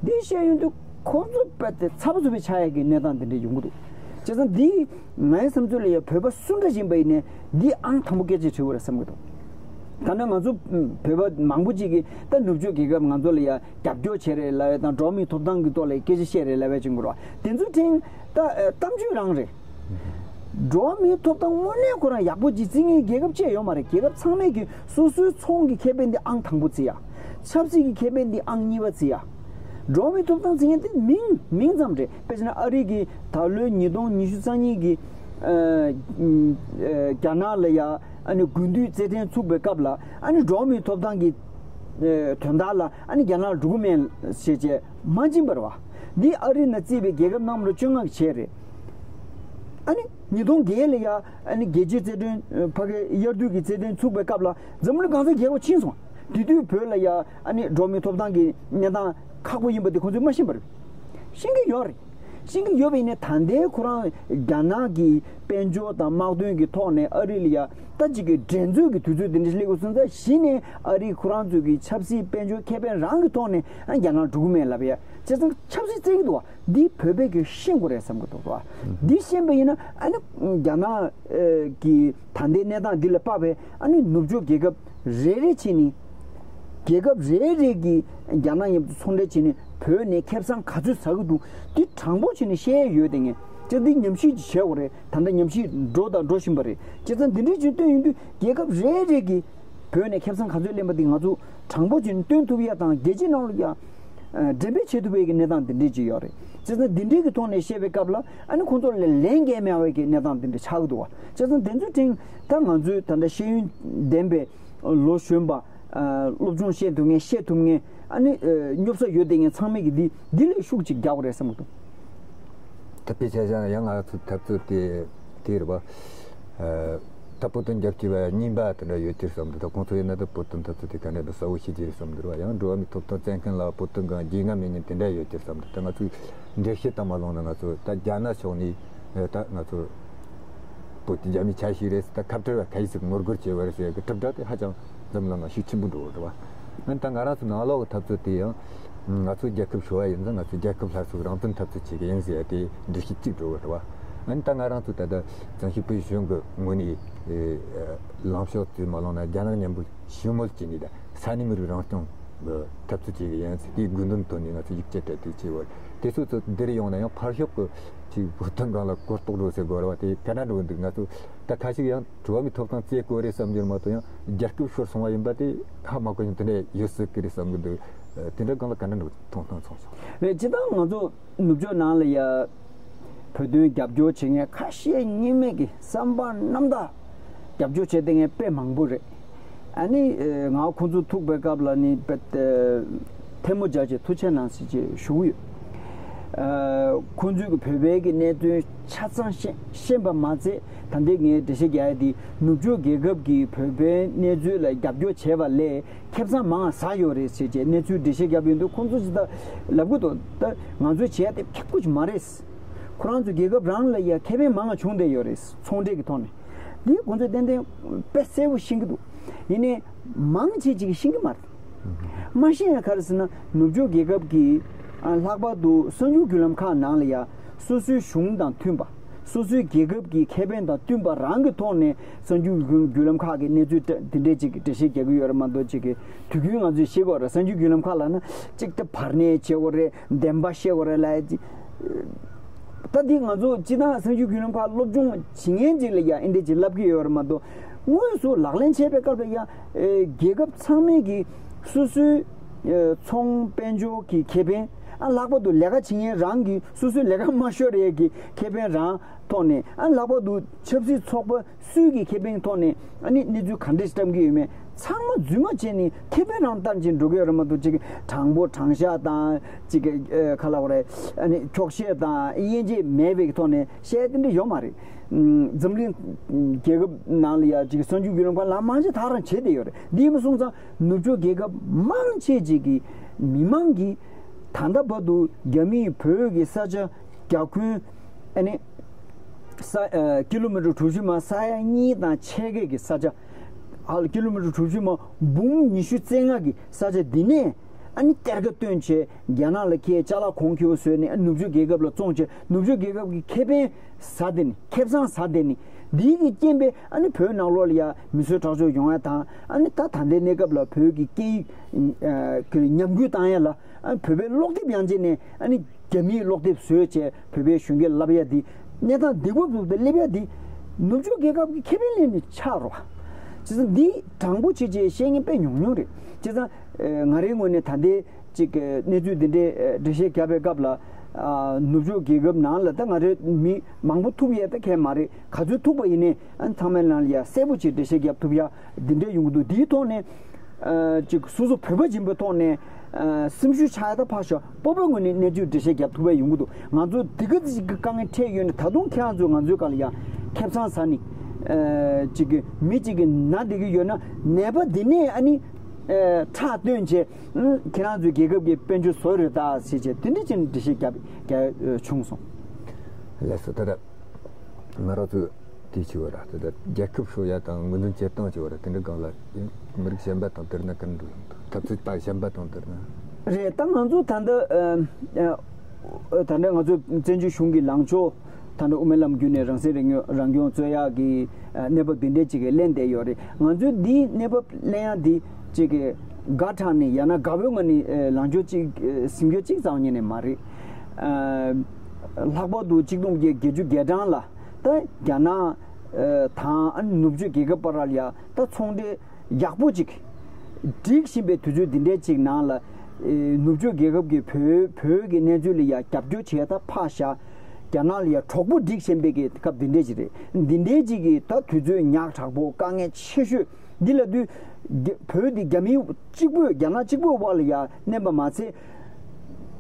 འདི་བཤད་ཡོང་དུས་ཁོ་ཚོ་རྦད་དེ་ཚ་པོ་ཚ་པོ་ཆགས་ཡ་གི་གནས་སྟངས་འདི་འདྲ་ཡོང་གི་འདུག་བྱས་ཙང་འདི་ངའི་བསམ་ཚུལ་ལ་ཡ་བོད་པ་སུ་འདྲ་ཡིན་པ་ཡིན་ནའི་འདི་ཨང་དང་པོ་སྐད་ཆ་དྲི་དགོས་རེད་བསམ་གི་འདུག་ད་ནི་ང་ཚོ་བོད་པ་མང་པོ་ཅིག་གིས་ད་ནུབ་ཕྱོགས་རྒྱལ་ཁབ་ང་ཚོ་ལ་ཡ་རྒྱབ་སྐྱོར་བྱས་རེད་ལབ་ཡ་དང་། འགྲོ་བ་མིའི་ཐོབ་ཐང་གི་ཐོག་ལ་སྐད་ཆ་བཤད་རེད་ལབ་ཡ་ཅིག་འགོར་བ་དེ་ཚོ་ཕྲན་ད་གཏམ་བརྗོད་རང་རེད། འགྲོ་བ་མིའི་ཐོབ་ཐང་དངོས་གནས་ཁོ་རང་ཡག་པོ་ཅིག་བརྩི་མཁན་རྒྱལ་ཁབ་གཅིག་ཡོད་མ་རེད། རྒྱལ་ཁབ་ཚང་མས་ཀྱི་སོ་སོའི་ཚོང་གི་ཁེ་ཕན་དེ་ཨང་དང་པོ་བརྩི་ཡ། ཆབ་སྲིད་ཀྱི་ཁེ་ཕན་དེ་ཨང་གཉིས་པ་བརྩི་ཡ། འགྲོ་བ་མིའི་ཐོབ་ཐང་བརྩི་མཁན་དེ་མིང་མིང་ཙམ་རེད། དཔེ་བྱས་ན་ཨ་རི་གི་ད་ལོའི་ཉིས་སྟོང་ཉི་ཤུ་རྩ་གཉིས་ཀྱི་ཨ་ཨ་རྒྱ་ནག་ལ་ཡ་ཨ་ནི་དགུན་དུས་རྩེད་འགྲན་ཚུགས་པའི་སྐབས་ལ། ཨ་ནི་འགྲོ་བ་མིའི་ཐོབ་ཐང་གི་ཨ་དོན་དག་ལ་ཨ་ནི་རྒྱ་ནག་ལ་འགྲོ་གི་མེད་ཞེས་བྱས་མ་བྱིན་པ་རེད་བ། འདི་ཨ་རི་ནང་བརྩིས་པའི་རྒྱལ་ཁབ་རྣམས་ལ་བཅོ་ལྔ་གི་བྱས་རེད། ཨ་ནི་ཉིས་སྟོང་བརྒྱད་ལ་ཡ་ཨ་ནི་རྒྱལ་སྤྱིའི་རྩེད་འགྲན་ཕ་གི་དབྱར་དུས་ཀྱི་རྩེད་འགྲན་ཚུགས་པའི་སྐབས་ལ་འཛམ་གླིང་གང་སར་རྒྱལ་ཁ་ཕྱིན་སོང་། དེ་དུས་བོད་ལ་ཡ་ཨ་ནི་འགྲོ་བ་མིའི་ཐོབ་ཐང་གི་གནས་སྟངས་ཁག་པོ་ཡིན་པ་དེ་ཁོང་ཚོས་མ་ཤེས་པ་རེད། ཤེས་ཀྱི་ཡོད་རེད། ཤེས་ཀྱི་ཡོད་པ་ཡིན་ནའི་ད་ལྟའི་ཁོ་རང་རྒྱ་ནག་གི་དཔལ་འབྱོར་དང་དམག་དོན་གྱི་ཐོག་ནས་ཨ་རི་ལ་ཡ་ད་ཅིག་གི་འགྲན་རྩོད་ཀྱི་དུས་ཚོད་དེ་འདྲ་སླེབས་དགོས་སོང་ཙང་གཞི་ནས་ཨ་རི་ཁོ་རང་ཚོ་གི་ཆབ་སྲིད་དཔལ་འབྱོར་ཁེ་ཕན་རང་གི་ཐོག་ནས་ཨ་རྒྱ་ནག་འགྲོ་གི་མེད་ལབ་ཡ། བྱས་ཙང་ཆབ་སྲིད་བཙན་གྱི་འདུག་བ། འདི་བོད་པས་ཀྱི་ཤེས་དགོས་རེད་བསམ་གྱི་འདུག་བ། འདི་ཤེས་པ་ཡིན་ན་ཨ་ནི་རྒྱ་ནག་གི་ད་ལྟའི་གནས་སྟངས་འདི་ལ་དཔག་པའི་ཨ་ནི་ནུབ་ཕྱོགས་རྒྱལ་ཁབ་རེ་རེ་བྱས་ནས། རྒྱལ་ཁབ་རེ་རེ་གིས་རྒྱ་ནག་མཉམ་དུ་ཚོང་འབྲེལ་བྱས་ནས་བོད་ནས་ཁེ་བཟང་ག་ཚོད་ཟ་གི་འདུག་འདི་དྲང་པོ་བྱས་ནས་བཤད་ཡ་ཡོད་དེ། ངས་ཅི་འདི་ཉམས་ཞིབ་ཅིག་བྱེད་དགོས་རེད། ད་ལྟ་ཉམས་ཞིབ་འགྲོ་དང་འགྲོ་བཞིན་པ་རེད། བྱས་ཙང་འདི་འདྲའི་ཅིག་སྟོན་ཡོང་དུས་རྒྱལ་ཁབ་རེ་རེ་གིས་བོད་ནས་ཁེ་བཟང་ག་ཚོད་ལེན་པ་འདི་ང་ཚོ་དྲང་པོ་བྱས་ནས་སྟོན་ཐུབ་ཡ་དང་། རྒྱལ་སྤྱིའི་ནང་ལ་ཡ་ འགྲེམས་སྤེལ་བྱེད་ཐུབ་པའི་གི་གནས་སྟངས་འདི་འདྲས་ཅིག་ཡོད་རེད། བྱས་ཙང་འདི་འདྲས་ཀྱི་ཐོག་ནས་བཤད་པའི་སྐབས་ལ་ཨ་ནི་ཁོང་ཚོ་ལ་ལན་འགེལ་མེད་པའི་གི་གནས་སྟངས་འདི་འདྲས་ཆགས་ཀྱི་འདུག་བ། བྱས་ཙང་དེ་ཚོའི་སྟེང་ད་ང་ཚོའི་ད་ལྟ་ཤེས་ཡོན་ལྡན་པའི་ལོ་གཞོན་པ་སློབ་སྦྱོང་བཤད་ཐུབ་མཁན་བཤད་ཐུབ་མཁན་ཨ་ནི་སྙོབ་ས་ཡོད་བསྡད་མཁན་ཚང་མས་གི་འདི་འདི་ལས་ཤུགས་ཅིག་རྒྱག་དགོས་རེད་བསམ་གི་འདུག་ད་དཔེ་ཆ་བཞག་ན་ཡང་ང་ཚོའི་འཐབ་རྩོད་དེ་དེ་རེད་བ། ད་བོད་དོན་རྒྱབ་སྐྱོར་བ་གཉིས་པ་དེ་འདྲ་ཡོད་ཀྱི་རེད་བསམ་འདུག་ད་ཁོང་ཚོ་ཡིན་ན་ད་བོད་དོན་འཐབ་རྩོད་དེ་ག་འདྲ་འདུག་གསལ་བོ་ཤེས་ཀྱི་རེད་བསམ་འདུག་རེད་བ། ཡང་འགྲོ་བ་མིའི་ཐོབ་ཐང་བཙན་མཁན་ལ་བོད་དོན་སྒང་རྒྱུས་མངའ་མེད་མཁན་དེ་འདྲ་ཡོད་ཀྱི་རེད་བསམ་འདུག་ད་ང་ཚོས་འགྲེལ་བཤད་བཏང་མ་ལོང་ན་ང་ཚོ་ད་རྒྱ་ནག་ཕྱོགས་ནས་ད་ང་ཚོ་བོད་དེ་རྒྱ་མིའི་ཆ་ཞིག་རེད་ཟེར། ད་ཁ་བྲལ་བ་ཁ་ཤས་ཤིག་ངོ་རྒོལ་བྱས་པ་རེད་ཟེར་གི་གྲུབ་འབྲས་དེ་ཧ་ཅང་འཛམ་གླིང་ལ་ཤུགས་ཆེན་པོ་འགྲོ་གི་རེད་བ། ཨ་ནི་ད་ང་རང་ཚོ་ནང་ལོགས་ཀྱི་འཐབ་རྩོད་དེ་ཡང་ང་ཚོ་རྒྱལ་ཁབ་ཧྲིལ་བོ་ཡིན་ཙང་ང་ཚོ་རྒྱལ་ཁབ་སླར་གསོ་རང་དོན་འཐབ་རྩོད་བྱེད་ཀྱི་ཡིན་ཟེར་ཏེ་འགྲེལ་བཤད་གཅིག་འགྲོ་གི་རེད་བ། ཨ་ནི་ད་ང་རང་ཚོ་ད་ལྟ་བཙན་བྱོལ་བོད་གཞུང་གི་ངོས་ནས་ལངས་ཕྱོགས་དེ་མ་ལོང་ན་རྒྱ་ནག་མཉམ་པོ་ཞི་མོལ་བྱས་ནས་ད་ས་གནས་མི་རིགས་རང་སྐྱོང་གི་འཐབ་རྩོད་བྱེད་ཀྱི་ཡིན་ཟེར་དེའི་དགོས་འདུན་བཏོན་ནས་ང་ཚོ་ཡིག་ཆ་སྤྲད་དེ་བྱས་པ་རེད། དེ་ཚོ་ཚོ་འདིར་ཡོང་ན་ཡང་ཕར་ཕྱོགས་ཀྱི་ཅིག་བོད་དོན་སྒང་ལ་གོ་རྟོགས་འགྲོ་ཟེར་དགོས་རེད་བ། དེ་ག་འདྲ་འགྲོ་གི་འདུག་ང་ཚོ་ད་ཁ་ཤས་ཀྱིས་ཡང་འགྲོ་བ་མིའི་ཐོབ་ཐང་བརྩི་དགོས་རེད་བསམ་རྒྱུ་མ་གཏོགས་ཡང་རྒྱལ་ཁབ་ཤོར་སོང་བ་ཡིན་པ་དེ་ཧ་མ་གོ་ཡང་དེ་འདྲ་ཡོད་སྲིད་ཀྱི་རེད་བསམ་གྱི་འདུག་དེ་འདྲ་སྒང་ལ་ག་འདྲ་འགྲོ་མཐོང་སྣང་ཚོར་སོང་། རེད། སྤྱིར་བཏང་ང་ཚོ་ནུབ་ཕྱོགས་ནང་ལ་ཡ་བོད་དོན་རྒྱབ་སྐྱོར་བྱེད་མཁན་ཁ་ཤས་གཉིས་མེད་ཀྱི་བསམ་པ་རྣམ་དག་རྒྱབ་སྐྱོར་བྱེད་བསྡད་མཁན་དཔེ་མང་པོ་རེད། ཨ་ནི་ང་ཁོང་ཚོ་ཐུག་པའི་སྐབས་ལ་ནི་དཔེ་ཐལ་མོ་སྦྱར་བྱས་ཐུགས་རྗེ་གནང་ཟེར་བྱས་ཞུ་གི་ཡོད། ཁོང་ཚོས་ཀྱི་བོད་པའི་གི་གནད་དོན་ཆ་ཚང་ཤེས་ཤེས་པ་མ་ཚད་ད་ལྟའི་ངས་འགྲེལ་བཤད་རྒྱག་ཡ་དེ་ནུབ་ཕྱོགས་རྒྱལ་ཁབ་ཀྱི་བོད་པའི་གནས་ཚུལ་ལ་རྒྱབ་སྐྱོར་བྱས་པ་ལས་ཁེ་བཟང་མང་ཟ་ཡོད་རེད་ཟེར་བྱས་གནས་ཚུལ་འགྲེལ་བཤད་བརྒྱབ་ཡོང་དུས་ཁོང་ཚོ་ཅི་ལྟར་ལབ་གི་འདུག་ད་ང་ཚོས་བྱས་ཏེ་ཁེ་པོ་ཅིག་མ་རེད། ཁོ་རང་ཚོ་རྒྱལ་ཁབ་རང་ལ་ཡ་ཁེ་ཕན་མང་བ་བྱུང་བསྡད་ཡོད་རེད། ཚོང་འབྲེལ་གྱི་ཐོག་ནས་འདི་ཁོང་ཚོས་ཏན་ཏན་དཔེ་གསལ་པོ་ཤེས་ཀྱི་འདུག་ཡིན་ནའི་མང་ཆེ་ཅིག་ཤེས་ཀྱི་མ་རེད། མ་ཤེས་ཡ་ག་རེ་ཟེར་ན་ནུབ་ཕྱོགས་རྒྱལ་ཁབ་ཀྱི་ཨ་ལྷག་པར་དུ་གསར་འགྱུར་བརྒྱུད་ལམ་ཁག་ནང་ལ་ཡ་སོ་སོའི་གཞུང་དང་མཐུན་པ། སོ་སོའི་རྒྱལ་ཁབ་ཀྱི་ཁེ་ཕན་དང་བསྟུན་པ་རང་གི་ཐོག་ནས་གསར་འགྱུར་བརྒྱུད་ལམ་ཁག་གི་གནས་ཚུལ་འདི་འདྲས་ཅིག་འགྲེལ་བཤད་རྒྱག་གི་ཡོད་རེད་མ་གཏོགས་ཅིག་གི་དུས་རྒྱུན་ང་ཚོས་ཤེས་དགོས་རེད། གསར་འགྱུར་བརྒྱུད་ལམ་ཁག་ལ་ན་ཅིག་ཏུ་བར་གནས་བྱེད་དགོས་རེད། བདེན་པ་བཤད་དགོས་རེད་ལབ་ཡ་ཅིག་ད་འདི་ང་ཚོ་སྤྱིར་བཏང་གསར་འགྱུར་བརྒྱུད་ལམ་ཁག་སློབ་སྦྱོང་བྱེད་མཁན་ཅིག་ལ་ཡ་ཨེ་འདྲས་ཅིག་ལབ་ཀྱི་ཡོད་རེད་མ་གཏོགས་དངོས་སུ་ལག་ལེན་བྱེད་པའི་སྐབས་ལ་ཡ་རྒྱལ་ཁབ་ཚང་མས་ཀྱི་སོ་སོའི་ཚོང་དཔལ་འབྱོར་གྱི་ཁེ་ཕན། ཨ་ལྷག་པར་དུ་ལས་ཀ་བྱེད་མཁན་རང་གི་སོ་སོའི་ལས་ཀ་མ་ཤོར་ཡས་ཀྱི་ཁེ་ཕན་རང་ཐོག་ནས། ཨ་ལྷག་པར་དུ་ཆབ་སྲིད་ཚོགས་པ་སུའི་གི་ཁེ་ཕན་ཐོག་ནས་ཨ་ནི་གནས་ཚུལ་ག་འདྲས་བཀྲམ་གྱི་ཡོད་མེད་ཚང་མ་རྫུན་མ་བྱས་ནས་ཁེ་ཕན་རང་བལྟས་ནས་འགྲོ་གི་ཡོད་རེད་མ་གཏོགས་ཅིག་དྲང་པོ་དྲང་བཞག་དང་ཅིག་ག་ལབ་དགོས་རེད། ཨ་ནི་འཁྱོག་བཤད་དང་དབྱེ་འབྱེད་མེད་པའི་ཐོག་ནས་བཤད་དེ་འདྲ་ཡོད་མ་རེད། འཛམ་གླིང་རྒྱལ་ཁབ་ནང་ལ་ཡ་ཅིག་གསར་འགྱུར་བརྒྱུད་ལམ་ཁག་ལ་མང་ཆེ་ད་རང་བྱེད་བསྡད་ཡོད་རེད། འདི་ཡིན་པ་སོང་ཙང་ནུབ་ཕྱོགས་རྒྱལ་ཁབ་མང་ཆེ་ཅིག་གི་མི་མང་གིས་ད་ལྟ་བར་དུ་རྒྱ་མིས་བོད་ཀྱི་ས་ཆ་རྒྱ་ཁྱོན་ཨ་ནི་ས་ཨ་ཀི་ལོ་མི་ཊར་གྲུ་བཞི་མ་ས་ཡ་གཉིས་དང་ཕྱེད་ཀའི་གི་ས་ཆ། ཨ་ཀི་ལོ་མི་ཊར་གྲུ་བཞི་མ་འབུམ་ཉི་ཤུ་རྩ་ལྔ་གི་ས་ཆ་འདི་ནས་ཨ་ནི་གཏེར་ཁ་བཏོན་བྱས་རྒྱ་ནག་ལ་ཁྱེད་ཅ་ལག་གོང་ཁེ་པོ་བཟོས་ནས་ཨ་ནུབ་ཕྱོགས་རྒྱལ་ཁབ་ལ་བཙོང་བྱས་ནུབ་ཕྱོགས་རྒྱལ་ཁབ་ཀྱི་ཁེ་ཕན་ཟ་བསྡད་ནི་ཁེ་བཟང་ཟ་བསྡད་ནི་འདི་གི་རྐྱེན་པས་ཨ་ནི་བོད་ནང་ལོགས་ལ་ཡ་མི་གསོད་ཁྲག་སྦྱོར་ཡོང་ཡ་དང་ཨ་ནི་ད་ད་ལྟའི་གནས་སྐབས་ལ་བོད་ཀྱི་སྐད་ཡིག་ཨ་ཉམས་རྒུད་བཏང་ཡ་ལ་ཨ་བོད་པའི་ཀློག་དེབ་ཡང་བྱས་ནས་ཨ་ནི། རྒྱ་མིའི་ཀློག་དེབ་བཟོས་བྱས་བོད་པའི་གཞོན་སྐྱེས་ལབ་ཡ་འདི་གནས་སྟངས་འདི་བབ་ཐུབ་སྟེ་སླེབས་ཡ་འདི་ནུབ་ཕྱོགས་རྒྱལ་ཁབ་ཀྱི་ཁེ་ཕན་ལེན་ནས་ཆགས་རོགས། བྱས་ཙང་འདི་དྲང་པོ་བྱས་བྱས་བཤད་མཁན་དཔེ་ཉུང་ཉུང་རེད། བྱས་ཙང་ང་རའི་ངོས་ནས་ད་ལྟའི་ཅིག་གནས་ཚུལ་འདི་འདྲའི་འགྲེལ་བཤད་བརྒྱབ་པའི་སྐབས་ལ་ནུབ་ཕྱོགས་རྒྱལ་ཁབ་ནང་ལ་ད་ང་རའི་མི་མང་པོ་ཐུག་ཡས་ད་གས་མ་རེད། ག་ཚོད་ཐུག་པ་ཡིན་ནའི་ཚང་མའི་ནང་ལ་ཡ་གསལ་པོ་བྱས་འགྲེལ་བཤད་བརྒྱབ་ཐུབ་ཡ་འདི་འདྲ་ཡོང་གི་འདུག་འདིའི་ཐོག་ནས། ཅིག་སོ་སོ་བོད་པ་ཡིན་པའི་ཐོག་ནས་སེམས་ཤུགས་ཆག་ཡ་ད་ཕར་ཞོག་སྤོབས་པའི་ངོས་ནས་གནས་ཚུལ་འགྲེལ་བཤད་རྒྱབ་ཐུབ་པ་ཡོང་གི་འདུག་ང་ཚོ་འདི་ག་ཅིག་གི་དཀའ་ངལ་འཕྲད་ཡོད་ན་ད་དུང་ཁྱེད་རང་ཚོས་ང་ཚོའི་སྒང་ལ་ཡ་ཁེ་བཟང་ཟ་ནི། ཅིག་གི་མི་གཅིག་གི་ན་བསྡད་ཀྱི་ཡོད་ན་ནད་པ་འདི་ནས་ཨ་ནི་ཁྲག་བཏོན་བྱས་ཁྱེད་རང་ཚོའི་རྒྱལ་ཁབ་ཀྱི་དཔལ་འབྱོར་བཟོ་རེད་ད་ཟེར་བྱས་དེ་འདྲ་ཅིག་འགྲེལ་བཤད་རྒྱབ་རྒྱབ་བྱུང་སོང་། ལགས་སོ། ད་ལྟ་ང་རང་ཚོས། དེ་བྱས་པ་ར་དེ་ལྟར་རྒྱལ་ཁབ་ཤོར་ཡ་དང་ངོས་འཛིན་བྱེད་སྟངས་བྱས་པ་ར་དེ་འདྲ་སྒང་ལ་མི་རིགས་གཞན་པ་དང་བསྡུར་ན་ག་འདྲ་ཡོང་འདུག་འཐབ་རྩོད་པ་གཞན་པ་དང་བསྡུར་ན། རེད། ད་ང་ཚོ་ད་ལྟ་ཨ་ཨ་ད་ལྟ་ང་ཚོ་བཙན་བྱོལ་གཞུང་གི་ལངས་ཕྱོགས་ད་ལྟ་དབུ་མའི་ལམ་བརྒྱུད་ནས་རང་སྲིད་རང་སྐྱོང་རང་སྐྱོང་རྩོད་ཡག་གི་ཨ་གནས་བབ་འདི་འདྲས་ཅིག་གི་གླེང་བསྡད་ཡོད་རེད། ང་ཚོས་འདིའི་གནས་བབ་གླེང་ཡག་འདི་ཅིག་གི་དགའ་དྲགས་ནས་ཡང་ན་དགའ་པོའི་ངང་ནས་ཨ་ལངས་ཕྱོགས་ཅིག་ཨ་འཛིན་རྒྱུ་ཅིག་རྩ་བ་ཉིད་ནས་མ་རེད། ཨ་ལྷག་པར་དུ་ཆིག་སྟོང་དགུ་བརྒྱ་བརྒྱད་ཅུ་གྱ་གྲངས་ལ། ད་རྒྱ་ནག་ཨ་དང་ཨ་ནི་ནུབ་ཕྱོགས་རྒྱལ་ཁབ་བར་ལ་ཡ་ད་ཚོང་འབྲེལ་ཡག་པོ་ཅིག་སྒྲིག་བཞིན་པའི་དུས་ཚོད་འདི་འདྲའི་ཅིག་ནང་ལ་ ནུབ་ཕྱོགས་རྒྱལ་ཁབ་ཀྱིས་བོད་བོད་ཀྱི་གནས་ཚུལ་ལ་ཡ་རྒྱབ་སྐྱོར་བྱས་ད་ཕར་བཞག་རྒྱ་ནག་ལ་ཡ་གྲོགས་པོ་སྒྲིག་བཞིན་པའི་གི་སྐབས་འདི་འདྲས་ཅིག་རེད། འདི་འདྲས་ཅིག་གིས་ད་དུས་ཚོད་ཉག་དྲག་པོ་དཀའ་ངལ་ཆེ་ཤོས་འདི་ལ་དུས་རྒྱ- བོད་འདི་རྒྱ་མི་གཅིག་པོས་རྒྱ་ནག་གཅིག་པོའི་དབར་ལ་ཡ་གནས་པ་མ་ཚད།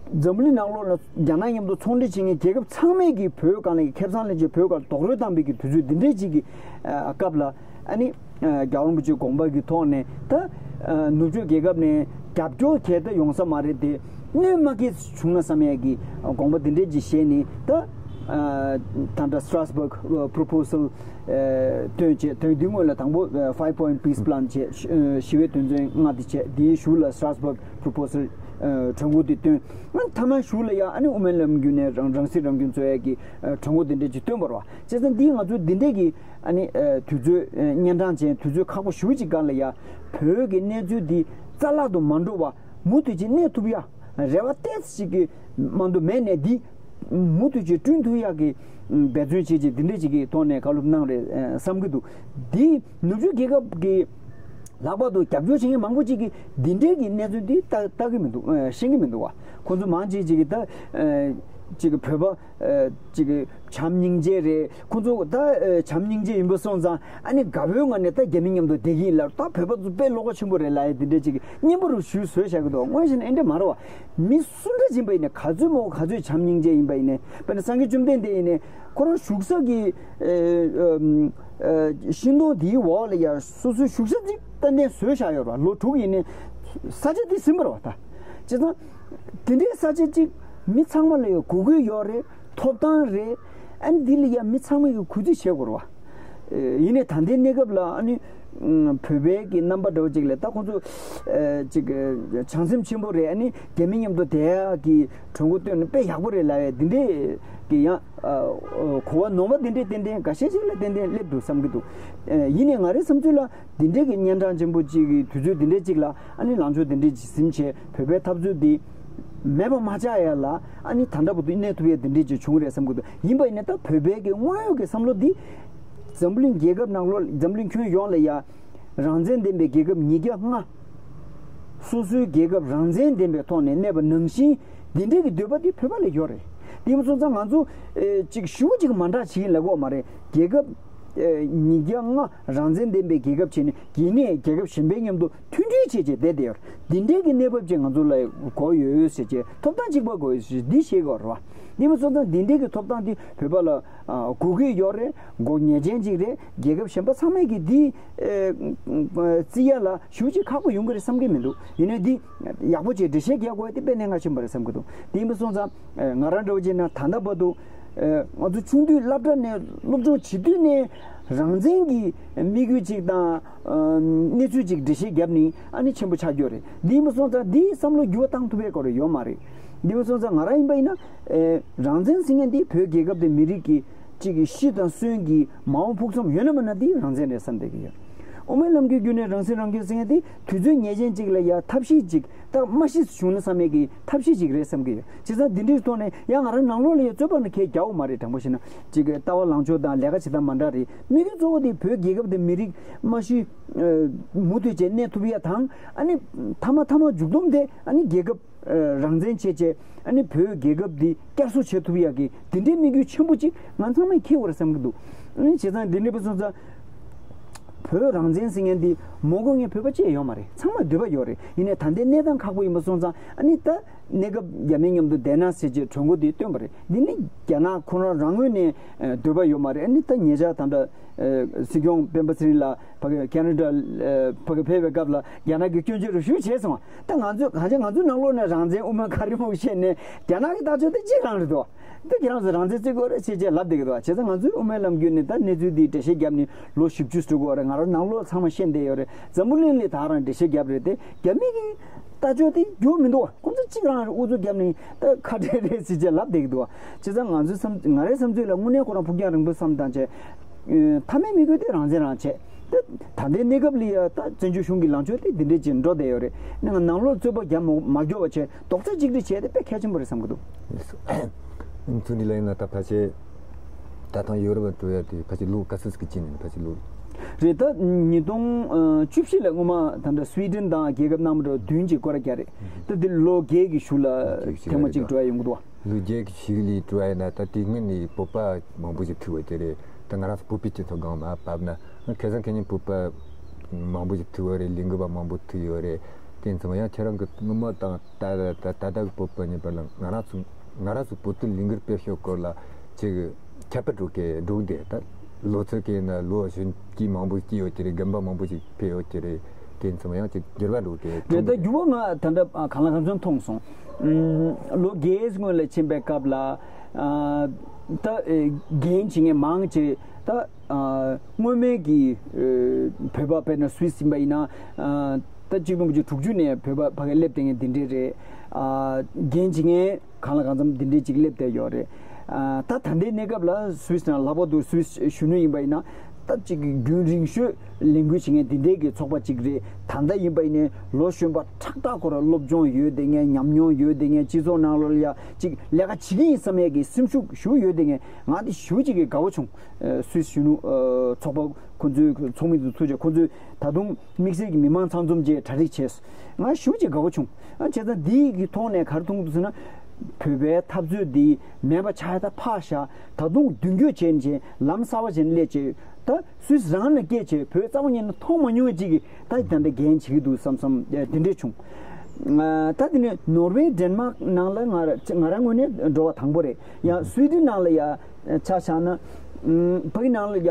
འཛམ་བུ་གླིང་ནང་ལོགས་ལ་རྒྱ་ནག་མཉམ་དུ་ཚོང་འབྲེལ་བྱེད་མཁན་རྒྱལ་ཁབ་ཚང་མས་ཀྱི་བོད་སྒང་ལ་ཁེ་བཟང་ལེན་བྱས་བོད་སྒང་ལ་རྡོག་རོལ་བཏང་པའི་གི་དུས་ཚོད་འདི་འདྲའི་ཅིག་གི་ཨ་སྐབས་ལ་ཨ་ནི་ཨ་རྒྱལ་བ་རིན་པོ་ཆེའི་དགོངས་པ་གི་ཐོག་ནས་ད་ཨ་ནུབ་ཕྱོགས་རྒྱལ་ཁབ་ནས་རྒྱབ་སྐྱོར་གལ་ཏེ་ཡོང་ས་མ་རེད་དེ་གནོད་མ་སྐྱེལ་བྱུང་ན་བསམ་ཡས་ཀྱི་དགོངས་པ་འདི་འདྲའི་ཅིག་བཞེས་ནས་ད་ཨ་ད་ལྟ་Strasbourg proposal ཨ་བཏོན་བྱས་དོན་འདི་སྔོན་ལ་དང་པོ་ཨ་five point peace plan བྱས་ཨ་ཞི་བའི་དོན་ཚན་ལྔ་འདི་བྱས་དེའི་གཞུག་ལ་Strasbourg proposal ཨ་གྲོས་འགོ་འདི་བཏོན། ཨ་མཐའ་མ་གཞུག་ལ་ཡང་ཨ་ནི་དབུ་མའི་ལམ་བརྒྱུད་ནས་རང་རང་སྲིད་རང་སྐྱོང་རྩོད་ཡས་ཀྱི་ཨ་གྲོས་འགོ་འདི་འདྲས་ཅིག་བཏོན་པ་རེད་བ། བྱས་ཙང་འདིས་ང་ཚོ་འདི་འདྲས་ཀྱི་ཨ་ནི་ཨ་དུས་ཚོད་ཨ་གཉན་འཕྲང་ཅན་དུས་ཚོད་ཁག་པོ་ཞེ་པོ་ཅིག་སྒང་ལ་ཡ་བོད་ཀྱི་གནས་ཚུལ་འདི་རྩ་བརླག་ཏུ་མ་འགྲོ་བ་མུ་མཐུད་ཅིག་གནས་ཐུབ་ཡ་རེ་བ་ཏོག་ཙམ་ཅིག་གི་མ་གཏོགས་མེད་ནས་འདི་མུ་མཐུད་ཅིག་བསྐྲུན་ཐུབ་ཡག་གི་འབད་བརྩོན་བྱེད་ཅིག་འདི་འདྲས་ཅིག་གི་ཐོག་ནས་བཀའ་སློབ་གནང་རེད་བསམ་གྱི་འདུག་འདི་ནུབ་ཕྱོགས་རྒྱལ་ཁབ་ཀྱི་ལྷག་པར་དུ་རྒྱབ་སྐྱོར་བྱེད་མཁན་མང་པོ་ཅིག་གིས་འདི་འདྲས་ཀྱི་གནས་ཚུལ་འདི་ལྟ་ལྟ་གི་མི་འདུག་ཤེས་ཀྱི་མི་འདུག་བ། ཁོང་ཚོ་མང་ཆེ་ཅིག་གིས་ད་ཅིག་བོད་པ་ཅིག་བྱམས་སྙིང་རྗེ་རེད། ཁོང་ཚོ་ད་བྱམས་སྙིང་རྗེ་ཡིན་པ་སོང་ཙང་ཨ་ནི་དགའ་པོའི་ངང་ནས་ད་རྒྱ་མི་མཉམ་དུ་བསྡད་ཀྱི་ཡིན་ལབ། ད་བོད་པ་ཚོ་དཔེ་བློ་ཁོག་ཆེན་པོ་རེད་ལབ་ཡ་འདི་འདྲས་ཅིག་གི་སྙན་པོ་རུ་ཞུས་བཟོས་བཞག་གི་འདུག་དངོས་གཞི་ནས་ཨེ་འདྲས་མ་རེད་བ། མི་སུ་འདྲ་ཅིག་ཡིན་པ་ཡིན་ནའི་ག་ཚོད་མང་པོ་ག་ཚོད་བྱམས་སྙིང་རྗེ་ཡིན་པ་ཡིན་ནའི་དཔེར་ན་སངས་རྒྱས་བཅོམ་ལྡན་འདས་ཡིན་ནའི་ཁོ་རང་བཞུགས་ས་གི་ཤིང་སྡོང་དེའི་འོག་ལ་ཡ་སོ་སོའི་བཞུགས་ས་ཅིག་ཏན་ཏན་བཟོས་བཞག་ཡོད་རེད་བ། ལོ་དྲུག་ཡིན་ནའི་ས་ཆ་དེ་ཟིན་པ་རེད་བ། ད་བྱས་ཙང་དེ་འདྲའི་ས་ཆ་ཅིག་མི་ཚང་མ་ལ་ཡ་དགོས་མཁོ་ཡོད་རེད། ཐོབ་ཐང་རེད། ཨ་ནི་འདི་ལ་ཡ་མི་ཚང་མ་གི་གུས་བརྩི་བྱེད་དགོས་རེད་བ། ཡིན་ནའི་ད་ལྟའི་གནས་སྐབས་ལ་ཨ་ནི་བོད་པའི་གི་རྣམ་པ་འདྲ་བོ་ཅིག་ལ་ད་ཁོང་ཚོ་ཅིག་བྱང་སེམས་ཆེན་པོ་རེད། ཨ་ནི་རྒྱ་མི་མཉམ་དུ་བསྡད་ཡག་གི་གྲོས་འགོ་བཏོན་ན་དཔེ་ཡག་པོ་རེད་ལབ་ཡ་འདི་འདྲས་ཀྱི་ཡང་གོ་བ་ནོར་བ་འདི་འདྲས་ཏན་ཏན་འགའ་ཤས་ཅིག་ལ་ཏན་ཏན་སླེབས་འདུག་བསམ་གྱི་འདུག་ཡིན་ནའི་ང་རའི་བསམ་ཚུལ་ལ་འདི་འདྲས་ཀྱི་གཉན་འཕྲང་ཆེན་པོ་ཅིག་གི་དུས་ཚོད་འདི་འདྲས་ཅིག་ལ་ཨ་ནི་ལངས་ཕྱོགས་འདི་འདྲས་ཅིག་ཟིན་བྱས་བོད་པའི་འཐབ་རྩོད་འདི་མེད་པ་མ་ཆགས་ཡ་ལ་ཨ་ནི་ད་ལྟ་བར་དུ་གནས་ཐུབ་ཡ་འདི་འདྲས་ཅིག་བྱུང་རེད་བསམ་གྱི་འདུག་ཡིན་པ་ཡིན་ན་ད་བོད་པའི་གི་དངོས་ཡོད་ཀྱི་བསམ་བློ་འདི་འཛམ་བུ་གླིང་རྒྱལ་ཁབ་ནང་ལོགས་འཛམ་བུ་གླིང་ཁྱོན་ཡོངས་ལ་ཡ་རང་བཙན་ལྡན་པའི་རྒྱལ་ཁབ་ཉིས་བརྒྱ་ལྔ། སོ་སོའི་རྒྱལ་ཁབ་རང་བཙན་ལྡན་པའི་ཐོག་ནས་གནས་པ་ནང་བཞིན་འདི་འདྲའི་གི་འདོད་པ་འདི་བོད་པ་ལ་ཡོད་རེད། དེ་མ་སོང་ཙང་ང་ཚོ་ཨེ་ཅིག་ཞུ་ཅིག་མ་འདྲ་བྱེད་ཀྱིན་ལབ་དགོས་མ་རེད། རྒྱལ་ཁབ་ཨེ་ཉིས་བརྒྱ་ལྔ་རང་བཙན་ལྡན་པའི་རྒྱལ་ཁབ་བྱས་ནས་གཞི་ནས་རྒྱལ་ཁབ་གཞན་པའི་མཉམ་དུ་མཐུན་སྒྲིལ་བྱས་བྱས་བསྡད་བསྡད་ཡོད་རེད། འདི་འདྲའི་གི་གནས་བབ་ཅིག་ང་ཚོ་ལ་དགོས་ཡོད་ཟེར་བྱས་ཐོབ་ཐང་གཅིག་པ་དགོས་ཡོད་ཟེར་འདི་བཤད་དགོས་རེད་བ། དེ་མ་སོང་ཙང་འདི་འདྲའི་གི་ཐོབ་ཐང་འདི་བོད་པ་ལ་ཨ་དགོས་ཀྱི་ཡོད་རེད། དགོས་ངེས་ཅན་ཅིག་རེད། རྒྱལ་ཁབ་གཞན་པ་ཚང་མས་ཀྱི་འདི་ཨེ་བརྩི་ཡ་ལ་ཞེ་པོ་ཅིག་ཁག་པོ་ཡོང་གི་རེད་བསམ་གྱི་མི་འདུག་ཡིན་ནའི་འདི་ཡག་པོ་བྱས་འགྲེལ་བཤད་རྒྱག་དགོས་ཡ་དེ་དཔེ་གནད་འགག་ཆེན་པོ་རེད་བསམ་གྱི་འདུག་དེ་ཡིན་པ་སོང་ཙང་ཨེ་ང་རང་འདྲ་བོ་བྱས་ན་ད་ལྟ་བར་དུ་ཨེ་ང་ཚོ་ཆུང་དུས་སློབ་གྲྭ་ནས་སློབ་སྦྱོང་བྱེད་དུས་ནས་རང་བཙན་གྱི་དམིགས་ཡུལ་ཅིག་དང་ཨ་གནས་ཚུལ་ཅིག་འགྲེལ་བཤད་བརྒྱབ་ནས་ཨ་ནི་ཆེན་པོ་ཆགས་རྒྱུ་རེད། འདི་ཡིན་པ་སོང་ཙང་འདིའི་བསམ་བློ་འགྱུར་བ་བཏང་ཐུབ་པའི་སྐོར་ཡོད་མ་རེད། འདི་མ་སོང་ཙང་ང་རང་ཡིན་པ་ཡིན་ན། ཨེ་རང་བཙན་ཟེར་མཁན་འདི་བོད་རྒྱལ་ཁབ་དེ་མི་རིགས་ཀྱི་གཅིག་གི་སྤྱི་དང་གསོན་གྱི་མ་འོངས་ཕུགས་བསམ་ཡོད་ན་མེད་ན་འདི་རང་བཙན་རེད་བསམ་བསྡད་ཀྱི་ཡོད། དབུ་མའི་ལམ་གྱི་བརྒྱུད་ནས་རང་སྲིད་རང་སྐྱོང་ཟེར་མཁན་འདི་དུས་ཚོད་ངེས་ཅན་གཅིག་ལ་ཡ་ཐབས་ཤེས་གཅིག་ད་མ་ཤི་བྱུང་ན་བསམ་མེད་ཀྱི་ཐབས་ཤེས་གཅིག་རེད་བསམ་གྱི་ཡོད། བྱས་ཙང་འདི་འདྲའི་ཐོག་ནས་ཡང་ང་རང་ནང་ལོགས་ལ་ཡ་རྩོད་པ་ནི་ཁས་རྒྱག་འོ་མ་རེད། དྲང་པོ་བཤད་ན་གཅིག་གི་ལྟ་བ་ལངས་ཕྱོགས་དང་ལས་ཀ་བྱེད་སྟངས་མ་འདྲ་རེད། དམིགས་ཡུལ་གཙོ་བོ་དེ་བོད་རྒྱལ་ཁབ་དེ་མི་རིགས་མ་ཤི་མུ་མཐུད་བྱས་གནས་ཐུབ་ཡ་དང་ཨ་ནི་མཐའ་མ་མཐའ་མ་མཇུག་སྡོམ་དེ་ཨ་ནི་རྒྱལ་ཁབ། རང་བཙན་བྱས་བྱས་ཨ་ནི་བོད་རྒྱལ་ཁབ་འདི་བསྐྱར་གསོ་བྱེད་ཐུབ་ཡག་གི་འདི་འདྲའི་དམིགས་ཡུལ་ཆེན་པོ་ཅིག་ང་ཚང་མས་འཁྱེར་དགོས་རེད་བསམ་གྱི་འདུག་ཨ་ནི་བྱས་ཙང་འདི་འདྲ་བ་སོང་ཙང་བོད་རང་བཙན་ཟེར་མཁན་འདི་མ་དགོས་མཁན་བོད་པ་གཅིག་ཡོད་མ་རེད། ཚང་མ་འདོད་པ་ཡོད་རེད། ཡིན་ནའི་ད་ལྟའི་གནས་སྟངས་ཁག་པོ་ཡིན་པ་སོང་ཙང་ཨ་ནི་ད་གནས་སྐབས་རྒྱ་མི་མཉམ་དུ་བསྡད་ན་ཟེར་བྱས་གྲོས་འགོ་འདི་བཏོན་པ་རེད། འདི་ནི་རྒྱ་ནག་ཁོ་རང་རང་ངོས་ནས་འདོད་པ་ཡོད་མ་རེད། ཨ་ནི་ད་ཉེ་ཆར་ད་ལྟ་སྲིད་སྐྱོང་སྤེན་པ་ཚེ་རིང་ལགས་ཕ་གི་ཁེ་ན་ཌ་ཕ་གི་ཕེབས་པའི་སྐབས་ལ་རྒྱ་ནག་གི་སྐྱོན་བརྗོད་རུ་ཞུ་བྱས་སོང་། ད་ང་ཚོས་གང་ཅི་ང་ཚོའི་ནང་ལོགས་ནས་རང་བཙན་དབུ་མ་ག་རེ་མོ་བཤད་ནས་རྒྱ་ནག་གི་ལྟ་ཕྱོགས་དེ་གཅིག་རང་རེད་དོ། ད་ཁྱེད་རང་ཚོས་རང་བཙན་རྩོད་དགོས་རེད་ཅེས་བཅས་ལབ་བསྡད་ཀྱི་འདུག་བྱས་ཙང་ང་ཚོའི་དབུ་མའི་ལམ་བརྒྱུད་ནས་ད་གནས་ཚུལ་འདི་འགྲེལ་བཤད་བརྒྱབ་ནས་ལོ་བཞི་བཅུ་ཟེར་དགོས་རེད། ང་རང་ནང་ལོགས་ཚང་མ་ཤེས་བསྡད་ཡོད་རེད། འཛམ་བུ་གླིང་ལ་ད་རང་འགྲེལ་བཤད་བརྒྱབ་རེད་དེ་རྒྱ་མི་གི་ལྟ་ཕྱོགས་དེ་འགྱུར་མི་འདུག་ཁོང་ཚོ་གཅིག་རང་ཨུ་ཚུགས་བརྒྱབ་ནས་ད་ཁ་བྲལ་རེད་ཟེར་བྱས་ལབ་བསྡད་ཀྱི་འདུག་བྱས་ཙང་ང་ཚོའི་བསམ་ང་རའི་བསམ་ཚུལ་ལ་དངོས་གནས་ཁོ་རང་ཕུགས་རྒྱང་རིང་པོ་བསམ་བཏང་བྱས། མཐའ་མའི་དམིགས་ཡུལ་དེ་རང་བཙན་རང་བྱས། ད་ད་ལྟའི་གནས་སྐབས་ལ་ཡ་ད་བཙན་བྱོལ་གཞུང་གི་ལངས་ཕྱོགས་དེ་འདི་འདྲས་ཅིག་འགྲོ་བསྡད་ཡོད་རེད། ནང་ལོགས་རྩོད་པ་རྒྱབ་མ་མ་རྒྱོབ་པ་བྱས་རྡོག་རྩ་གཅིག་སྒྲིལ་བྱས་ཏེ་དཔེ་གལ་ཆེན་པོ་རེད་བསམ་གྱི་འདུག་ཚུལ་འདི་ལ་ཡིན་ན་ད་ཕལ་ཆེར་ད་ཐེངས་ཡོ་རོབ་ལ་འགྲོ་ཡ་དེ་ཕལ་ཆེར་ལོ་ག་ཚོད་ཅིག་གི་རྗེས་ནས་ཕལ་ཆེར་ལོ། རེད། ད་ཉིས་སྟོང་བཅུ་བཞི་ལ་སྔོན་མ་ད་ལྟ་སུའི་ཌེན་དང་རྒྱལ་ཁབ་སྣ་མང་འདྲ་བ་བདུན་ཅིག་སྐོར་ར་རྒྱག་རེད། ད་འདི་ལོ་བརྒྱད་ཀྱི་གཞུག་ལ་ཐེངས་མ་གཅིག་འགྲོ་ཡ་ཡོང་གི་འདུག་བ། ལོ་བརྒྱད་ཀྱི་གཞུག་ལ་འགྲོ་ཡ་ན་ད་དེ་སྔོན་ནས་བོད་པ་མང་པོ་ཞིག་ཐུག་ཡོད་ཀྱི་རེད། ད་ང་རང་ཚོ་བོད་པའི་སྤྱི་ཚོགས་སྒང་ལ་བབས་ན་ཁ་སང་ཁ་ཉིན་བོད་པ་མང་པོ་ཞིག་ཐུག་ཡོད་རེད། ལས་འགུལ་བ་མང་པོ་ཐུག་ཡོད་རེད། དེ་ཚང་མ་ཡང་ཁྱེད་རང་གི་སྔོན་མ་དང་ད་ད་ད་ལྟ་གི་བོད་པ་གཉིས་བར་ལ་ང་རང་ཚོ་ང་རང་ཚོ་བོད་དོན་ལས་འགུལ་སྤེལ་ཕྱོགས་སྐོར་ལ་ཅིག་ཁྱད་པར་འགྲོ་གི་འགྲོ་གི་འདུག་ད་ལོ་ཚོད་ཀྱི་ན་ལོ་གཞོན་སྐྱེས་མང་པོ་སྐྱེས་ཡོད་ཀྱི་རེད། རྒན་པ་མང་པོ་ཞིག་ཕེབས་ཡོད་ཀྱི་རེད། དེ་ཚང་མ་ཡང་ཅིག་འགྱུར་བ་འགྲོ་གི་རེད། ད་འགྱུར་བ་ང་ད་ལྟ་གང་ལ་གང་འཚམ་མཐོང་སོང་། ཨུམ། ལོ་བརྒྱད་སྔོན་ལ་ཕྱིན་པའི་སྐབས་ལ་ཨ་ད་ཨེ་འགན་བྱེད་མཁན་མང་ཆེ་ད་ཨ་སྔོན་མའི་གི་ཨེ་བོད་པ་དཔེར་ན་སུད་སི་ཡིན་པ་ཡིན་ན་ཨ་ད་གཅིག་སྟོང་དགུ་བརྒྱ་དྲུག་ཅུ་ནས་བོད་པ་ཕ་གིར་སླེབས་བསྡད་མཁན་འདི་འདྲས་རེད། ཨ་འགན་བྱེད་མཁན་གང་ལ་གང་འཚམ་འདི་འདྲས་ཅིག་སླེབས་བསྡད་ཡོད་རེད། ཨ་ད་ད་ལྟའི་གནས་སྐབས་ལ་སུད་སི་ནང་ལྷག་པར་དུ་སུད་སི་གཞོན་ནུ་ཡིན་པ་ཡིན་ན་ད་ཅིག་རྒྱུན་རིང་ཤོས་ལས་འགུལ་བྱེད་མཁན་འདི་འདྲས་ཀྱི་ཚོགས་པ་ཅིག་རེད། ད་ལྟ་ཡིན་པ་ཡིན་ནའི་ལོ་གཞོན་པ་ཁྲག་ཁྲག་ཁོ་ར་སློབ་སྦྱོང་ཡོད་བསྡད་མཁན། ཉམས་མྱོང་ཡོད་བསྡད་མཁན། སྤྱི་ཚོགས་ནང་ལོགས་ལ་ཡ་ཅིག་ལས་ཀ་བྱེད་ཀྱི་ཡིན་བསམ་ཡས་ཀྱི་སེམས་ཤུགས་ཞེ་པོ་ཡོད་བསྡད་མཁན། ང་དེ་ཞེ་པོ་ཅིག་གི་དགའ་བོ་བྱུང་། ཨ་སུད་སི་གཞོན་ནུ་ཨ་ཚོགས་པ་ཁོ་ཚོའི་ཚོགས་མི་ཚོ་ཚུད་བྱས་ཁོ་ཚོས་ད་དུང་དམིགས་བསལ་གྱི་མི་མང་ཚང་འཛོམས་བྱས་གྲ་སྒྲིག་བྱས་སོང་། ང་ཞེ་པོ་ཅིག་དགའ་བོ་བྱུང་། ཨ་བྱས་ཙང་འདི་གི་ཐོག་ནས་ག་རེ་མཐོང་གི་འདུག་ཟེར་ན། བོད་པའི་འཐབ་རྩོད་འདི་མེད་པ་ཆགས་ཡ་ད་ཕར་བཞག་ད་དུང་མདུན་སྐྱོད་བྱས་ནས་ལམ་གསར་པ་ཅིག་སླེབས་བྱས་ད་སུད་སི་རང་ལ་སྐད་བྱས་བོད་རྩ་བ་ཉིད་ནས་མཐོང་མ་མྱོང་བ་ཅིག་གིས་ད་ད་འདི་འགན་བྱེད་ཀྱི་འདུག་བསམ་བསམ་ཨ་དེ་འདྲས་བྱུང་། ཨ་ད་དེ་ནས་ནོར་ཝེ་ཌེན་མཱག་ནང་ལ་ང་ར་ང་རང་ངོས་ནས་འགྲོ་བ་དང་པོ་རེད། ཡང་སུའི་ཌེན་ནང་ལ་ཡ་ཆ་བཞག་ན་ཨམ་ཕ་གི་ནང་ལ་ཡ་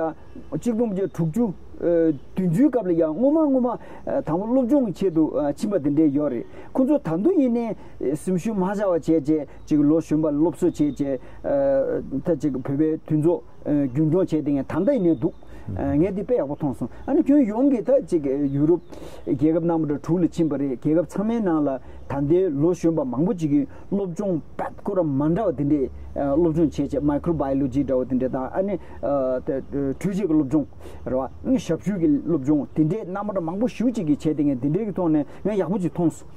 གཅིག་སྟོང་དགུ་བརྒྱ་དྲུག་ཅུ་ཨ་བདུན་ཅུའི་སྐབས་ལ་ཡ་སྔོན་མ་སྔོན་མ་ཨ་དང་པོ་སློབ་སྦྱོང་གི་ཆེད་དུ་ཨ་ཕྱིན་པ་དེ་འདྲས་ཡོད་རེད། ཁོང་ཚོ་ད་དུང་ཡིན་ནའི་སེམས་ཤུགས་མ་ཆག་པ་བྱས་བྱས་ཅིག་ལོ་གཞོན་པ་སློབ་གསོ་བྱས་བྱས་ཨ་ད་ཅིག་བོད་པའི་མཐུན་ཚོགས་ཨ་རྒྱུན་སྐྱོང་བྱས་དེ་ངས་ད་ལྟ་ཡིན་ནའི་འདུག་ཨ་ངས་འདི་དཔེ་ཡག་པོ་མཐོང་སོང་། ཨ་ནི་ཁྱོན་ཡོངས་ཀྱི་ད་ཅིག་ཡུ་རོབ་རྒྱལ་ཁབ་རྣམ་པ་འདྲ་དྲུག་ལ་ཕྱིན་པ་རེད། རྒྱལ་ཁབ་ཚང་མའི་ནང་ལ་ད་ལྟའི་ལོ་གཞོན་པ་མང་པོ་ཅིག་གིས་སློབ་སྦྱོང་དཔེ་ཁོ་ར་མ་འདྲ་བ་དེ་འདྲས་ཨ་སློབ་སྦྱོང་བྱས་བྱས་མའི་ཁོ་རོ་བྷའི་ཨོ་ལོ་ཇི་འདྲ་བ་དེ་འདྲས་དང་ཨ་ནི་ཨ་ད་འཕྲུལ་ཆས་ཀྱི་སློབ་སྦྱོང་རེད་བ། ཨ་ནི་ཞབས་ཞུ་གི་སློབ་སྦྱོང་དེ་འདྲས་རྣམ་པ་འདྲ་མང་པོ་ཞེ་པོ་ཅིག་གིས་བྱས་དེ་ངས་དེ་འདྲས་ཀྱི་ཐོག་ནས་ངས་ཡག་པོ་ཅིག་མཐོང་སོང་།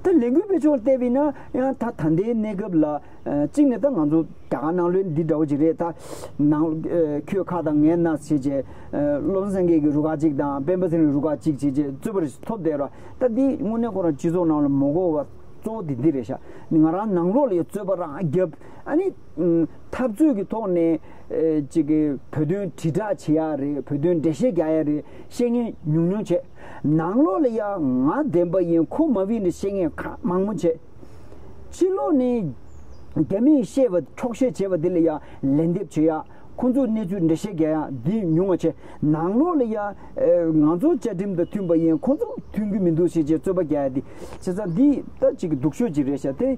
ད་ལས་འགུལ་སྤེལ་ཕྱོགས་ལ་བལྟས་པ་ཡིན་ན་ཡང་ད་ད་ལྟའི་གནས་སྐབས་ལ། ཨ་གཅིག་ནས་ད་ང་ཚོ་རྒྱ་གར་ནང་ལོགས་འདི་འདྲ་བོ་ཅིག་རེད། ད་ནང་ཨ་ཁྱོད་ཁ་དང་ངའི་སྣ་བྱས་བྱས་ཨ་བློ་བཟང་སེང་གེ་གི་རུ་ཁག་གཅིག་དང་སྤེན་པ་ཚེ་རིང་རུ་ཁག་གཅིག་བྱས་བྱས་རྩོད་པ་རེ་ཐོབ་བསྡད་ར། ད་འདི་དངོས་གནས་ཁོ་རང་སྤྱི་ཚོགས་ནང་ལ་མ་གོ་བ་གཙོ་བོ་དེ་འདི་རེད་ཤག་ང་རང་ནང་ལོགས་ལ་ཡང་རྩོད་པ་རང་རྒྱབ། ཨ་ནི་ཨ་འཐབ་རྩོད་ཀྱི་ཐོག་ནས་ཨ་ཅིག་གི་བོད་དོན་དྲིལ་བསྒྲགས་བྱེད་ཡག་རེད། བོད་དོན་འགྲེལ་བཤད་རྒྱག་ཡག་རེད། བཤད་མཁན་ཉུང་ཉུང་བྱས། ནང་ལོགས་ལ་ཡང་ང་བདེན་པ་ཡིན་ཁོ་མ་བདེན་ནས་བཤད་མཁན་གང་མང་མོ་བྱས། ཕྱི་ལོགས་ནས་རྒྱ་མིས་བཤད་པ་འཁྱོག་བཤད་བྱས་པ་འདི་ལ་ཡང་ལན་འདེབས་བྱེད་ཡག་ཁོང་ཚོས་གནས་ཚུལ་འགྲེལ་བཤད་རྒྱག་ཡག་འདི་ཉུང་བ་བྱས། ནང་ལོགས་ལ་ཡང་ཨེ་ང་ཚོ་བཅའ་ཁྲིམས་དང་མཐུན་པ་ཡིན་ཁོང་ཚོ་མཐུན་གྱི་མི་འདུག་ཞེས་བྱས་རྩོད་པ་རྒྱག་ཡག་འདི་བྱས་ཙང་འདི་ད་ཅིག་སྡུག་ཤོས་ཅིག་རེད་ཤག་དེ་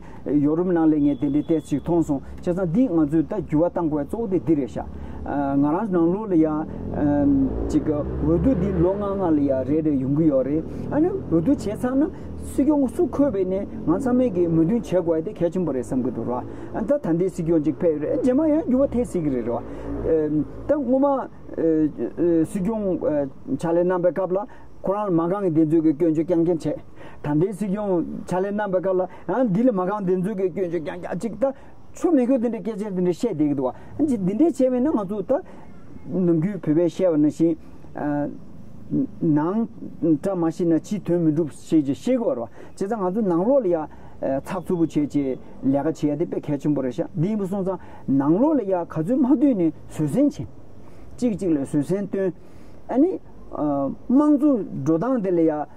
ཡོ་རོབ་ནང་ལ་ངས་དེ་འདྲའི་ཏོག་ཙམ་ཅིག་མཐོང་སོང་། བྱས་ཙང་འདི་ང་ཚོས་ད་འགྱུར་བ་གཏང་དགོས་པའི་གཙོ་བོ་དེ་འདི་རེད་ཤག་ཨ་ང་རང་ནང་ལོགས་ལ་ཡང་ཨ་ཅིག་འོས་བསྡུ་འདི་ལོ་ལྔ་ལྔ་ལ་ཡང་རེ་རེ་ཡོང་གི་ཡོད་རེད། ཨ་ནི་འོས་བསྡུ་བྱས་ཚར་ན་སྲིད་སྐྱོང་སུ་འཁོད་པའི་ནས་ང་ཚང་མས་ཀྱི་མོས་མཐུན་བྱེད་དགོས་ཡ་དེ་གལ་ཆེན་པོ་རེད་བསམ་གྱི་འདུག་ར། ཨ་ད་ད་ལྟའི་སྲིད་སྐྱོང་ཅིག་ཕེབས་ཡོད་རེད། རྗེས་མ་ཡང་འགྱུར་བ་ཐེབས་སྲིད་ཀྱི་རེད་ར། ཨ་ད་སྔོན་མ་ཨ་ཨ་སྲིད་སྐྱོང་ཨ་ཕྱག་ལས་གནང་པའི་སྐབས་ལ་ཁོ་རང་ལ་མ་རྐང་གི་འདེམས་ཚོད་ཀྱི་སྐྱོན་བརྗོད་རྐྱང་རྐྱང་བྱས། ད་ལྟའི་སྲིད་སྐྱོང་ཕྱག་ལས་གནང་པའི་སྐབས་ལ་ཡང་འདི་ལ་མ་རྐང་འདེམས་ཚོད་ཀྱི་སྐྱོན་བརྗོད་རྐྱང་རྐྱང་ཅིག་ད། ཆོ་མེད་ཁུལ་དེ་འདྲའི་སྐད་ཆ་དེ་འདྲ་བཤད་བསྡད་ཀྱི་འདུག་བ། འདི་འདྲས་བྱས་པས་ན་ང་ཚོ་ད་ནམ་རྒྱུན་བོད་པས་བཤད་པ་ནང་བཞིན་ཨ་ནང་བཀྲ་མ་ཤིས་ན་ཕྱི་དོན་མི་འགྲུབ་ཞེས་ཀྱི་བཤད་ཀྱི་ཡོད་རེད་བ། བྱས་ཙང་ང་ཚོ་ནང་ལོགས་ལ་ཡ་ཨ་ཚགས་ཚུད་པོ་བྱས་བྱས་ལས་ཀ་བྱེད་ཡ་དེ་དཔེ་གལ་ཆེན་པོ་རེད་ཤག་འདི་ཡིན་པ་སོང་ཙང་ནང་ལོགས་ལ་ཡ་ག་ཚོད་མ་བསྡུས་ནས་བཟོད་བསྲན་བྱེད། གཅིག་གཅིག་ལ་བཟོད་བསྲན་སྟོན། ཨ་ནི་ཨ་དམངས་གཙོ་འགྲོ་སྟངས་དེ་ལ་ཡ་ཨ་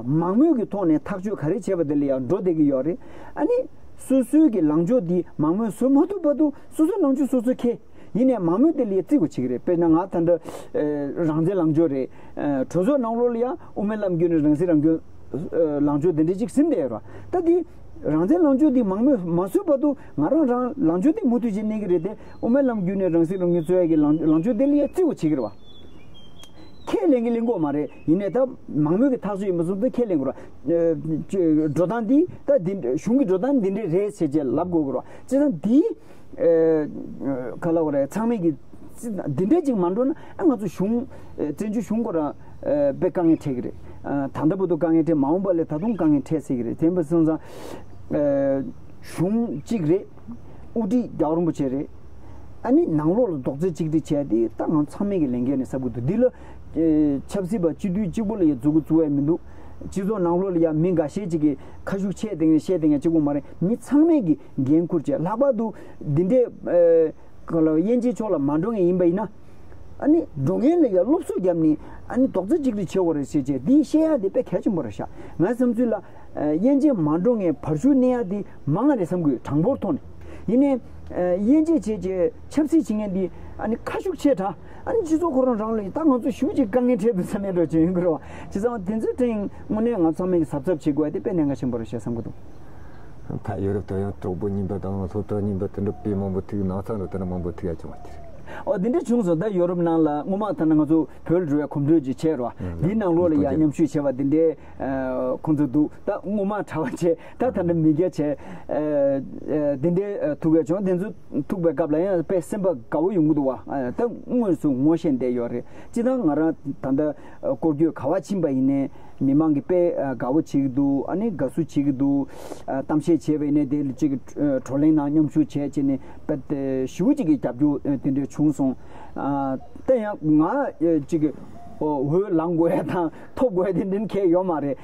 མང་མོས་ཀྱི་ཐོག་ནས་ཐག་གཅོད་ག་རེ་བྱས་པ་དེ་ལ་ཡ་འགྲོ་བསྡད་ཀྱི་ཡོད་རེད། ཨ་ནི་སོ་སོའི་གི་ལངས་ཕྱོགས་འདི་མང་མོས་བཟོ་མ་ཐུབ་བར་དུ་སོ་སོའི་ལངས་ཕྱོགས་སོ་སོས་འཁྱེར། ཡིན་ནའི་མང་མོས་དེ་ལ་ཡ་བརྩི་དགོས་བྱེད་ཀྱི་རེད། དཔེར་ན་ང་ད་ལྟ་ཨ་རང་བཙན་ལངས་ཕྱོགས་རེད། ཨ་གྲོས་ཚོགས་ནང་ལོགས་ལ་ཡ་དབུ་མའི་ལམ་བརྒྱུད་ནས་རང་སྲིད་རང་སྐྱོང་ཨ་ལངས་ཕྱོགས་དེ་འདྲ་ཅིག་ཟིན་བསྡད་ཡོད་རེད། ད་འདི་རང་བཙན་ལངས་ཕྱོགས་འདི་མང་མོས་མ་བཟོས་བར་དུ་ང་རང་རང་ལངས་ཕྱོགས་འདི་མུ་མཐུད་བྱས་གནས་ཀྱི་རེད་དེ། དབུ་མའི་ལམ་བརྒྱུད་ནས་རང་སྲིད་རང་སྐྱོང་རྩོད་ཡ་གི་ལངས་ལངས་ཕྱོགས་འདི་ལ་ཡ་བརྩི་དགོས་བྱེད་ཀྱི་རེད་བ། ཁས་ལེན་གྱི་ལེན་དགོས་མ་རེད། ཡིན་ནའི་ད་མང་མོས་ཀྱི་ཐག་གཅོད་ཡིན་པ་སོང་ཙང་ཁས་ལེན་དགོས་ར། ཨ་འགྲོ་སྟངས་འདི་ད་འདི་གཞུང་གི་འགྲོ་སྟངས་འདི་འདྲས་རེད་ཟེར་བྱས་ལབ་དགོས་ཀྱི་ར། བྱས་ཙང་འདི་ཨ་ག་ལབ་དགོས་རེད། ཚང་མས་ཀྱི་འདི་འདྲས་ཅིག་མ་འགྲོ་ན་ཨ་ང་ཚོ་གཞུང་ཨ་བཙན་བྱོལ་གཞུང་ཁོ་རང་ཨ་དཔེ་དཀའ་ངལ་འཕྲད་ཀྱི་རེད། ཨ་ད་ལྟ་བར་དུ་དཀའ་ངལ་འཕྲད། མ་འོངས་པ་ལ་ད་དུང་དཀའ་ངལ་འཕྲད་སྲིད་ཀྱི་རེད། དེ་ཡིན་པ་སོང་ཙང་ཨ་གཞུང་གཅིག་རེད། དབུ་ཁྲིད་རྒྱལ་བ་རིན་པོ་ཆེ་རེད། ཨ་ནི་ནང་ལོགས་ལ་རྡོག་རྩ་གཅིག་སྒྲིལ་བྱས་ཏེ་ད་ང་ཚང་མས་ཀྱི་ལས་འགན་རེད་བསམ་གྱི་འདུག་འདི་ལ་ ཨེ་ཆབ་སྲིད་པ་སྤྱི་འཐུས་གཅིག་པོ་ལ་ཡང་འཛུགས་འགོ་བཙུགས་ཡ་མི་འདུག་སྤྱི་ཚོགས་ནང་ལོགས་ལ་ཡང་མི་འགའ་ཤས་ཅིག་གིས་ཁ་ཤུགས་ཆེ་བསྡད་མཁན་བཤད་བསྡད་མཁན་གཅིག་པོ་མ་རེད། མི་ཚང་མས་ཀྱི་འགན་འཁུར་བྱས། ལྷག་པར་དུ་འདི་འདྲའི་ཨེ་ག་ལ་དབྱེ་འབྱེད་ཕྱོགས་ལ་མ་འགྲོ་མཁན་ཡིན་པ་ཡིན་ན། ཨ་ནི་འགྲོ་མཁན་ལ་ཡང་སློབ་གསོ་བརྒྱབ་ནས། ཨ་ནི་རྡོག་རྩ་གཅིག་སྒྲིལ་བྱེད་དགོས་རེད་ཟེར་བྱས་འདི་བཤད་ཡ་དེ་དཔེ་གལ་ཆེན་པོ་རེད་ཤག་ངའི་བསམ་ཚུལ་ལ། ཨ་དབྱེ་འབྱེད་མ་འགྲོ་མཁན་བར་ཞུགས་གནས་ཡ་དེ་མང་བ་རེད་བསམ་གི་ཡོད། གྲངས་འབོར་ཐོག་ནས། ཡིན་ནའི་ཨ་དབྱེ་འབྱེད་བྱས་བྱས་ཆབ་སྲིད་བྱེད་མཁན་འདི་ཨ་ནི་ཁ་ཤུགས་ཆེ་དྲགས། ཨ་ནི་སྤྱི་ཚོགས་ཁོ་རང་རང་ལ་ཡིན། ད་ང་ཚོ་ཞེ་པོ་ཅིག་དཀའ་ངལ་འཕྲད་འདུག་བསམ་ཡ་འདྲ་ཅིག་ཡོང་གི་རེད་བ། བྱས་ཙང་དེ་ཚོའི་སྟེང་དངོས་གནས་ང་ཚང་མས་གཟབ་གཟབ་བྱེད་དགོས་ཡ་དེ་དཔེ་གནད་འགག་ཆེན་པོ་རེད་ཤག་བསམ་གི་འདུག་ད་ཡོ་རོབ་དུ་ཡང་གྲོགས་པོ་རྙིང་པ་དང་སློབ་གྲྭ་རྙིང་པ་དེ་འདྲ་དཔེ་མང་པོ་ཐུག་ནང་ཚང་རུ་དེ་འདྲ་མང་པོ་ཐུག་ཡ་བྱུང་བ་དེ་རེད། ཨོ་དེ་འདྲ་བྱུང་སོང་། ད་ཡོ་རོབ་ནང་ལ་སྔོན་མ་ད་ནི་ང་ཚོ་བོད་ལ་འགྲོ་བའི་གོམ་བགྲོད་ཅིག་བྱས་རོགས། ཨ་འདིའི་ནང་ལོགས་ལ་ཡང་མཉམ་ཞུགས་བྱས་པ་དེ་འདྲའི་ཨ་ཁོང་ཚོ་འདུག་ད་སྔོན་མ་གྲྭ་པ་བྱས། ད་ད་ནི་མི་སྐྱ་བྱས། ཨ་ཨ་དེ་འདྲའི་ཨ་ཐུག་ཡ་བྱུང་། དེ་ཚོ་ཐུག་པའི་སྐབས་ལ་ཡང་དཔེ་སེམས་པ་དགའ་བོ་ཡོང་གི་འདུག་བ། ཨ་ད་དངོས་སུ་ངོ་ཤེས་བསྡད་ཡོད་རེད། སྤྱིར་བཏང་ང་རང་ད་ལྟ་སྐོར་སྐྱོད་ག་བ་ཕྱིན་པ་ཡིན་ནའི་མི་མང་གིས་དཔེ་ཨ་དགའ་བོ་བྱེད་ཀྱི་འདུག་ཨ་ནི་དགའ་བསུ་བྱེད་ཀྱི་འདུག་ཨ་གཏམ་བཤད་བྱས་པ་ཡིན་ནའི་དེ་ལ་ཅིག་ཨ་བགྲོ་གླེང་ནང་མཉམ་ཞུགས་བྱས་བྱས་ནས་དཔེ་ཞེ་པོ་ཅིག་གི་རྒྱབ་སྐྱོར་ཨ་དེ་འདྲ་བྱུང་སོང་། ཨ་དེ་ཡང་ང་ཨ་ཅིག་འོ་འོས་ལངས་དགོས་ཡ་དང་ཐོབ་དགོས་ཡ་དེ་འདྲ་གང་ཡང་ཡོད་མ་རེད།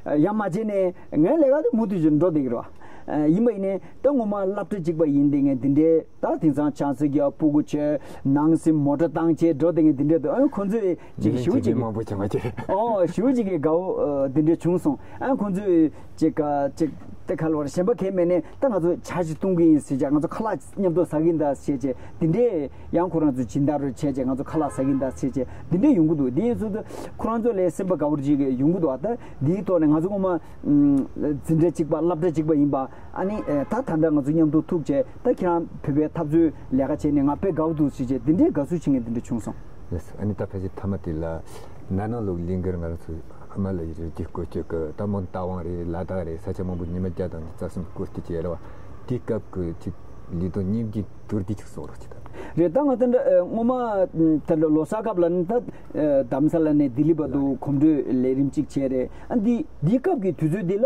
ཨ་ཡང་མ་བྱས་ནས་ངའི་ལས་ཀ་དེ་མུ་མཐུད་ཅིག་འགྲོ་བསྡད་ཀྱི་རེད་བ། ཨ་ཡིན་པ་ཡིན་ནའི་ད་སྔོན་མ་སློབ་གྲྭ་གཅིག་པ་ཡིན་བསྡད་མཁན་དེ་འདྲའི། ད་དེང་སང་ཆང་ས་རྒྱག་སྤུ་གུ་བྱས། ནང་སེམས་མོ་ཊ་བཏང་བྱས་འགྲོ་བསྡད་མཁན་དེ་འདྲ་འདུག་ཨ་ཁོ་ཚོས་ཅིག་ཞེ་པོ་ཅིག་མང་པོ་བྱུང་བ་ཅིག་ཨོ་ཞེ་པོ་ཅིག་གི་དགའ་བོ་ཨ་དེ་འདྲ་བྱུང་སོང་། ཨ་ཁོ་ཚོས་ཅིག་ག་ཅིག་དེ་ག་ལ་བར་གཞན་པ་གང་མེད་ནས་ད་ང་ཚོ་ཇ་ཞིག་བཏུང་གི་ཡིན་ཟེར་བྱས། ང་ཚོ་ཁ་ལག་མཉམ་དུ་ཟ་གི་ཡིན་ད་ཟེར་བྱས་དེ་འདྲས། ཡང་ཁོ་རང་ཚོ་སྦྱིན་བདག་རུ་བྱས་བྱས་ང་ཚོ་ཁ་ལག་ཟ་གི་ཡིན་ད་ཟེར་བྱས་དེ་འདྲས་ཡོང་གི་འདུག་དེ་ཡིན་ཙང་ད་ཁོ་རང་ཚོ་ལ་སེམས་པ་དགའ་བོ་ཅིག་ཡོང་གི་འདུག་ཨ་ད་དེའི་ཐོག་ནས་ང་ཚོ་སྔོན་མ་འཛིན་གྲྭ་གཅིག་པ་སློབ་གྲྭ་གཅིག་པ་ཡིན་པ། ཨ་ནི་ཨེ་ད་ད་ལྟ་ང་ཚོ་མཉམ་དུ་ཐུག་བྱས། ད་ཁྱེད་རང་བོད་པའི་འཐབ་རྩོད་ལས་ཀ་བྱས་ནས་ང་དཔེ་དགའ་བོ་འདུག་ཟེར་བྱས་དེ་འདྲའི་དགའ་བསུ་བྱེད་མཁན་དེ་འདྲ་བྱུང་སོང་། ལགས་སོ། ཨ་ནི་ད་ཕལ་ཆེར་མཐའ་མ་དེ་ལ་ན་ནིང་ལོའི་ལས་འགུལ་ང་རང་ཚོ་ཧི་མ་ལ་ཡའི་རི་རྒྱུད་སྐོར་སྐྱོད་ཀྱི་ད་མོ་རྟ་དབང་རེད། ལ་དྭགས་རེད། ས་ཆ་མང་པོ་ཉི་མ་བརྒྱ་དང་རྩ་གསུམ་སྐོར་སྐྱོད་བྱས་རེད་བ། དེའི་སྐབས་ཀྱི་ཅིག་ལས་དོན་སྙིང་རྗེ་མདོར་བསྡུས་ཅིག་གསུང་རོགས་བྱེད་དང་། རེད། ད་ང་ད་ལྟ་ཨ་སྔོན་མ་ད་ལྟ་ལོ་གསར་སྐབས་ལ་ནི་ད་ཨ་རྡ་རམ་ས་ལ་ནས་ལྡི་ལི་བར་དུ་གོམ་བགྲོད་ལས་རིམ་གཅིག་བྱས་རེད། ཨ་འདི་འདི་སྐབས་ཀྱི་དུས་ཚོད་འདི་ལ་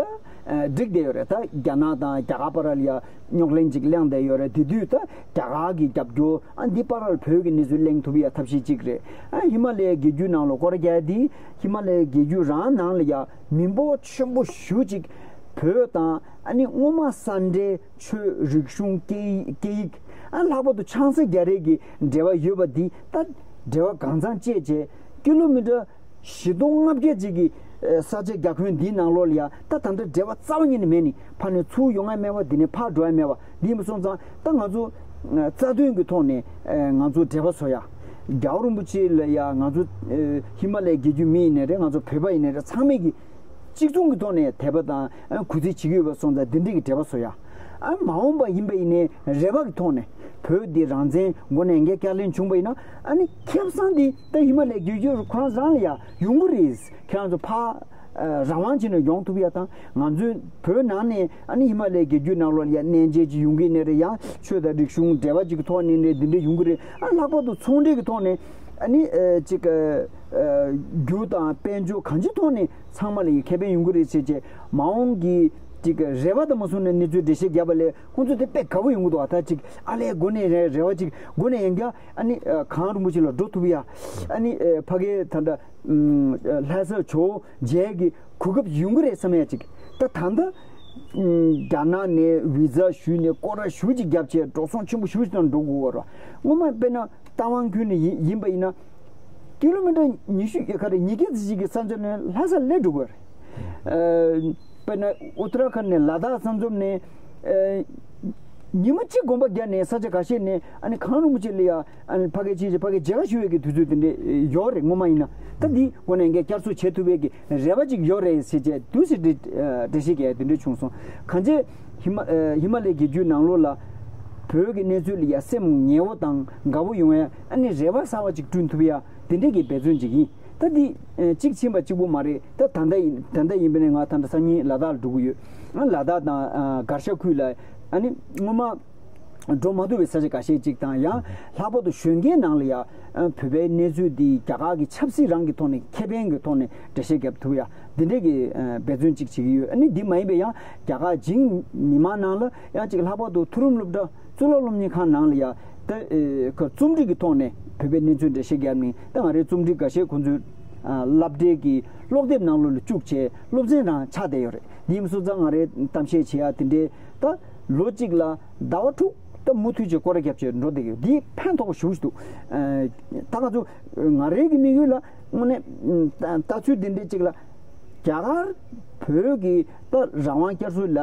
ཨ་འགྲིག་བསྡད་ཡོད་རེད། ད་རྒྱ་ནག་དང་རྒྱ་གར་བར་ལ་ཡ་རྙོག་གླེང་ཅིག་གླེང་བསྡད་ཡོད་རེད། དེ་དུས་ད་རྒྱ་གར་གྱི་རྒྱབ་སྐྱོར། ཨ་འདི་བར་ལ་བོད་ཀྱི་གནས་ཚུལ་གླེང་ཐུབ་ཡ་ཐབས་ཤེས་གཅིག་རེད། ཨ་ཧི་མ་ལའི་རྒྱལ་རྒྱུད་ནང་ལ་སྐོར་རྒྱག་དེ་ཧི་མ་ལའི་རྒྱལ་རྒྱུད་རང་ནང་ལ་ཡ་མི་འབོར་ཆེན་པོ་ཞེ་པོ་ཅིག་བོད་དང་ཨ་ནི་སྔོན་མ་ས་འབྲེལ། ཆོས། རིག་གཞུང་། སྐད་ཡིག་སྐད་ཡིག་ཨ་ལྷག་པར་དུ་ཆང་ས་རྒྱག་རེས་ཀྱི་འབྲེལ་བ་ཡོད་པ་འདི་ད་འབྲེལ་བ་གང་འཚམ་བཅད་བྱས་ཀི་ལོ་མི་ཊར་བཞི་སྟོང་ལྔ་བརྒྱ་ཅིག་གི་ཨ་ས་ཆ་རྒྱ་ཁྱོན་འདིའི་ནང་ལོགས་ལ་ཡ་ད་ད་ལྟ་འབྲེལ་བ་རྩ་བ་ཉིད་ནས་མེད་ནི། ཕར་ནས་ཚུར་ཡོང་ཡ་མེད་པ། འདི་ནས་ཕར་འགྲོ་ཡ་མེད་པ། འདི་མ་སོང་ཙང་ད་ང་ཚོ་ཨ་རྩ་དོན་གྱི་ཐོག་ནས་ཨ་ང་ཚོ་འབྲེལ་བ་བཟོ་ཡ། རྒྱལ་བ་རིན་པོ་ཆེ་ལ་ཡ་ང་ཚོ་ཨ་ཧི་མ་ལའི་རྒྱལ་རྒྱུད་མི་ཡིན་ནའི་རེད། ང་ཚོ་བོད་པ་ཡིན་ནའི་རེད། ཚང་མས་ཀྱི་གཅིག་མཚུངས་ཀྱི་ཐོག་ནས་དད་པ་དང་ཨ་གུས་བརྩི་བྱེད་ཀྱི་ཡོད་པ་སོང་ཙང་འདི་འདྲས་ཀྱི་འབྲེལ་བ་བཟོ་ཡ། ཨ་མ་འོངས་པ་ཡིན་པ་ཡིན་ནའི་རེ་བ་གི་ཐོག་ནས་བོད་འདི་རང་བཙན་དགོས་ནའི་འགན་བསྐྱར་ལེན་བྱུང་པ་ཡིན་ན། ཨ་ནི་ཁེ་བཟང་འདི་ད་ཧི་མ་ལའི་རྒྱལ་རྒྱུད་ཁོ་རང་རང་ལ་ཡ་ཡོང་གི་རེད། ཁྱེད་རང་ཚོ་ཕར་ཨ་རང་དབང་བྱས་ནས་ཡོང་ཐུབ་ཡ་དང་། ང་ཚོའི་བོད་ནང་ནས་ཨ་ནི་ཧི་མ་ལའི་རྒྱལ་རྒྱུད་ནང་ལོགས་ལ་ཡ་གནས་མཇལ་ཅིག་ཡོང་གི་ནའི་རེད། ཡང་ཆོས་དང་རིག་གཞུང་འབྲེལ་བ་ཅིག་གི་ཐོག་ནས་ནས་འདི་འདྲས་ཡོང་གི་རེད། ཨ་ལྷག་པར་དུ་ཚོང་འབྲེལ་གྱི་ཐོག་ནས་ཨ་ནི་ཨ་ཅིག་ཨ་རྒྱུ་དང་དཔལ་འབྱོར་གང་ཅིའི་ཐོག་ནས་ཚང་མ་ལ་ཡི་ཁེ་ཕན་ཡོང་གི་རེད་ཟེར་བྱས། མ་འོངས་ཀྱི་ཅིག་རེ་བ་དང་མ་སོང་ནས་གནས་ཚུལ་འགྲེལ་བཤད་བརྒྱབ་པ་ལས་ཁོང་ཚོ་དེ་དཔེ་དགའ་བོ་ཡོང་གི་འདུག་ཨ་ད་ཅིག་ཨ་ལས་འགོ་ནས་རེ་རེ་བ་ཅིག་འགོ་ནས་ཡང་བསྐྱར་ཨ་ནི་ཨ་གངས་རིན་པོ་ཆེ་ལ་འགྲོ་ཐུབ་ཡ། ཨ་ནི་ཨ་ཕ་གིའི་ད་ལྟ་ཨམ་ལྷ་ས་ཇོ་བོ་མཇལ་གྱི་གོ་སྐབས་ཡོང་གི་རེད་བསམ་ཡ་ཅིག་ད་ད་ལྟ་ཨམ་རྒྱ་ནག་ནས་བི་ཛ་ཞུས་ནས་སྐོར་ར་ཞེ་པོ་ཅིག་བརྒྱབ་བྱས་འགྲོ་སོང་ཆེན་པོ་ཞེ་པོ་ཅིག་དང་འགྲོ་དགོས་པ་རེད། སྔོན་མ་དཔེར་ན་རྟ་དབང་ཁུལ་ནས་ཡིན་ཡིན་པ་ཡིན་ན། ཀི་ལོ་མི་ཊར་ཉི་ཤུ་ཡོད་ཁ་རེད། ཉིས་བརྒྱ་ཙམ་ཞིག་གི་ས་མཚམས་ནས་ལྷ་ས་སླེབས་འགྲོ་དགོས་རེད། ཨ་དཔེར་ན་ཨུ་ཏྲ་ཁན་ནས་ལ་དྭགས་ས་མཚམས་ནས་ཨ་ཉི་མ་གཅིག་གོམ་པ་བརྒྱབ་ནས་ས་ཆ་ཁ་ཤས་ནས་ཨ་ནི་གངས་རིན་པོ་ཆེ་ལ་ཡ་ཨ་ནི་ཕ་གི་ཕྱིན་བྱས་ཕ་གི་མཇལ་ཁ་ཞུ་བའི་གི་དུས་ཚོད་དེ་འདྲ་ཡོད་རེད། སྔོན་མ་ཡིན་ན། ད་འདི་སྒོ་ནས་འགན་བསྐྱར་གསོ་བྱེད་ཐུབ་པའི་གི་རེ་བ་ཅིག་ཡོད་རེད་ཟེར་བྱས་འདུག་སེ་འགྲེལ་འགྲེལ་བཤད་རྒྱག་དེ་འདྲ་བྱུང་སོང་། གང་ཅི་ཧི་མ་ཨ་ཧི་མ་ལའི་རྒྱལ་རྒྱུད་ནང་ལོགས་ལ་བོད་ཀྱི་གནས་ཚུལ་ལ་ཡ་སེམས་ངལ་བོ་དང་དགའ་བོ་ཡོང་ཡ། ཨ་ནི་རེ་བ་གསར་བ་ཅིག་བསྐྲུན་ཐུབ་ཡ། དེ་འདྲས་ཀྱི་འབད་བརྩོན་ཅིག་ཡིན། ད་འདི་ཨ་གཅིག་ཕྱིན་པ་གཅིག་པོ་མ་རེད། ད་ད་ལྟ་ཡིན་ད་ལྟ་ཡིན་པ་ནས་ང་ད་ལྟ་སང་ཉིན་ལ་དྭགས་ལ་འགྲོ་གི་ཡོད། ང་ལ་དྭགས་དང་ཨ་གར་ཞ་ཁུལ་ལ་ཨ་ནི་སྔོན་མ་འགྲོ་མ་ཐུབ་པའི་ས་ཆ་འགའ་ཤས་ཅིག་དང་། ཡང་ལྷག་པར་དུ་གཞོན་སྐྱེས་ནང་ལ་ཡ་ཨ་བོད་པའི་གནས་ཚུལ་འདི་རྒྱ་གར་གྱི་ཆབ་སྲིད་རང་གི་ཐོག་ནས་ཁེ་ཕན་གྱི་ཐོག་ནས་འགྲེལ་བཤད་རྒྱབ་ཐུབ་ཡ། འདི་འདྲས་ཀྱི་ཨ་འབད་བརྩོན་ཅིག་བྱེད་ཀྱི་ཡོད། ཨ་ནི་འདི་མ་ཡིན་པའི་ཡང་རྒྱ་གར་བྱིངས་མི་མང་ནང་ལ་ཡང་ཅིག་ལྷག་པར་དུ་མཐོ་རིམ་སློབ་གྲྭ་གཙུག་ལག་སློབ་གཉེར་ཁང་ནང་ལ་ཡ་ད་ཨེ་ཁ་རྩོམ་རིག་གི་ཐོག་ནས་ བོད་པའི་གནས་ཚུལ་འགྲེལ་བཤད་བརྒྱབ་ནས། ད་ང་རའི་རྩོམ་སྒྲིག་འགའ་ཤས་ཁོང་ཚོའི་ཨ་སློབ་གྲྭའི་གི་སློབ་དེབ་ནང་ལོགས་ལ་བཅུག་བྱས་སློབ་ཚན་རང་ཆགས་བསྡད་ཡོད་རེད། དེ་ཡིན་སོང་ཙང་ང་རའི་གཏམ་བཤད་བྱེད་ཡ་དེ་འདྲའི་ད་ལོ་གཅིག་ལ་ཟླ་བ་དྲུག་ད་མུ་མཐུད་ཀྱི་སྐོར་ར་བརྒྱབ་བྱས་འགྲོ་བསྡད་ཡོད། འདི་ཕན་ཐོགས་པ་ཞེ་པོ་ཅིག་འདུག་ཨ་ད་ང་ཚོ་ང་རའི་གི་དམིགས་ཡུལ་ལ་དངོས་གནས་ཨ་ལྟ་ཚུལ་འདི་འདྲའི་ཅིག་ལ་རྒྱ་གར་བོད་ཀྱི་ད་རང་དབང་བསྐྱར་གསོ་ལ་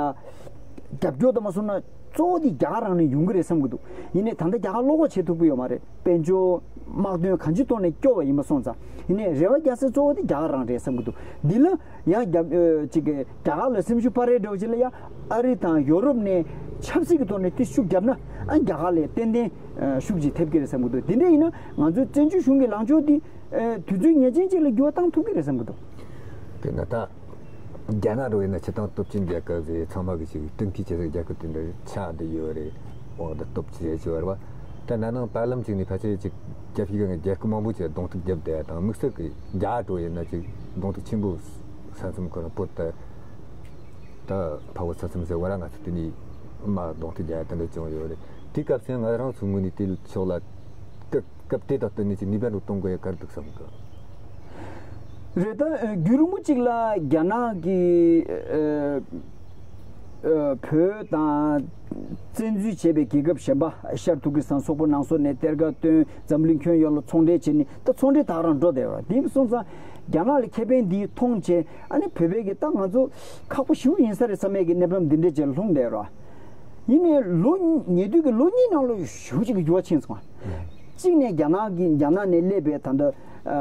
རྒྱབ་སྐྱོར་དང་མ་སོང་ན་གཙོ་བོ་དེ་རྒྱ་གར་རང་ནས་ཡོང་གི་རེད་བསམ་གྱི་འདུག་ཡིན་ནའི་ད་ལྟ་རྒྱ་གར་བློ་ཁོག་བྱེད་ཐུབ་ཀྱི་ཡོད་མ་རེད། དཔལ་འབྱོར་དམག་དོན་གང་ཅིའི་ཐོག་ནས་སྐྱོ་བ་ཡིན་པ་སོང་ཙང་། ཡིན་ནའི་རེ་བ་རྒྱག་ས་གཙོ་བོ་དེ་རྒྱ་གར་རང་རེད་བསམ་གྱི་འདུག་འདི་ལ་ཡང་རྒྱབ་ཨ་ཅིག་གི་རྒྱ་གར་ལ་སེམས་ཤུགས་སྤར་ཡས་འདྲ་བོ་ཅིག་ལ་ཡང་ཨ་རི་དང་ཡོ་རོབ་ནས་ཆབ་སྲིད་ཀྱི་ཐོག་ནས་དེ་ཤུགས་བརྒྱབ་ན། ཨ་རྒྱ་གར་ལས་ཏན་ཏན་ཨ་ཤུགས་ཅིག་ཐེབས་ཀྱི་རེད་བསམ་གྱི་འདུག་དེ་འདྲ་ཡིན་ན་ང་ཚོའི་བཙན་བྱོལ་གཞུང་གི་ལངས་ཕྱོགས་དེ་ཨ་དུས་ཚོད་ངེས་ཅན་ཅིག་ལ་འགྱུར་བ་བཏང་ཐུབ་ཀྱི་རེད་བསམ་གྱི་འདུག་དཔེར་ན་ད་རྒྱ་ནག་འགྲོ་ཡིན་ན་སྤྱིར་བཏང་སྟོབས་ཆེན་རྒྱལ་ཁབ་རེད། ཚང་མ་གི་ཅིག་གཏན་འཁེལ་བྱེད་སའི་རྒྱལ་ཁབ་དེ་འདྲ་ཆགས་བསྡད་ཡོད་རེད། འོ་ད་སྟོབས་ཆེ་ཆེ་བ་རེད་བ། ད་ན་ནིང་ད་ལམ་ཅིག་ནས་ཕལ་ཆེར་ཅིག་རྒྱ་ཕྱི་གི་རྒྱལ་ཁབ་མང་པོ་ཅིག་གདོང་ཐུག་བརྒྱབ་བསྡད་ཡ་དང་། དམིགས་བསལ་གྱི་རྒྱ་འགྲོ་ཡིན་ན་ཅིག་གདོང་ཐུག་ཆེན་པོ་ས་མཚམས་ཁོ་རང་བོད་ད་ད་འཕགས་པོ་ས་མཚམས་ཟེར་བ་ར། ང་ཚོ་དེ་ནས་མར་གདོང་ཐུག་རྒྱག་ཡ་དེ་འདྲ་བྱུང་ཡོད་རེད། དེའི་སྐབས་སུ་ང་རང་ཚོའི་ངོས་ནས་དེ་ཕྱོགས་ལ་སྐབས་སྐབས་དེ་དང་བསྟུན་ནས་ཅིག་ནུས་པ་འདྲ་གཏོང་དགོས་ཡ་ག་རེ་འདུག་བསམ་གི། རེད། ད་རྒྱུན་རིང་པོ་ཅིག་ལ་རྒྱ་ནག་གིས་ཨ་ཨ་བོད་དང་བཙན་འཛུལ་བྱས་པའི་རྒྱལ་ཁབ་གཞན་པ་ཤར་ཏུར་ཀི་སི་ཐན་སོག་པོ་ནང་སོགས་ནས་གཏེར་ཁ་བཏོན། འཛམ་གླིང་ཁྱོན་ཡོངས་ལ་ཚོང་འབྲེལ་བྱས་ནས་ད་ཚོང་འབྲེལ་ད་ག་རང་འགྲོ་བསྡད་ཡོད་རེད། དེ་སོང་ཙང་རྒྱ་ནག་ལ་ཁེ་ཕན་འདི་མཐོང་བྱས། ཨ་ནི་བོད་པའི་གི་ད་ང་ཚོ་ཁག་པོ་ཞེ་པོ་ཡིན་ས་རེད་བསམ་ཡས་ཀྱི་གནས་བབ་འདི་འདྲ་ཅིག་ལ་ལྷུང་བསྡད་ཡོད་རེད། ཡིན་ནའི་ལོ་ཉེ་དུས་ཀྱི་ལོ་གཉིས་ནང་ལོགས་ཞེ་པོ་ཅིག་གི་འགྱུར་བ་ཕྱིན་སོང་བ། གཅིག་ནས་རྒྱ་ནག་གི་རྒྱ་ནག་ནས་སླེབས་པའི་ད་ལྟ་ཨ་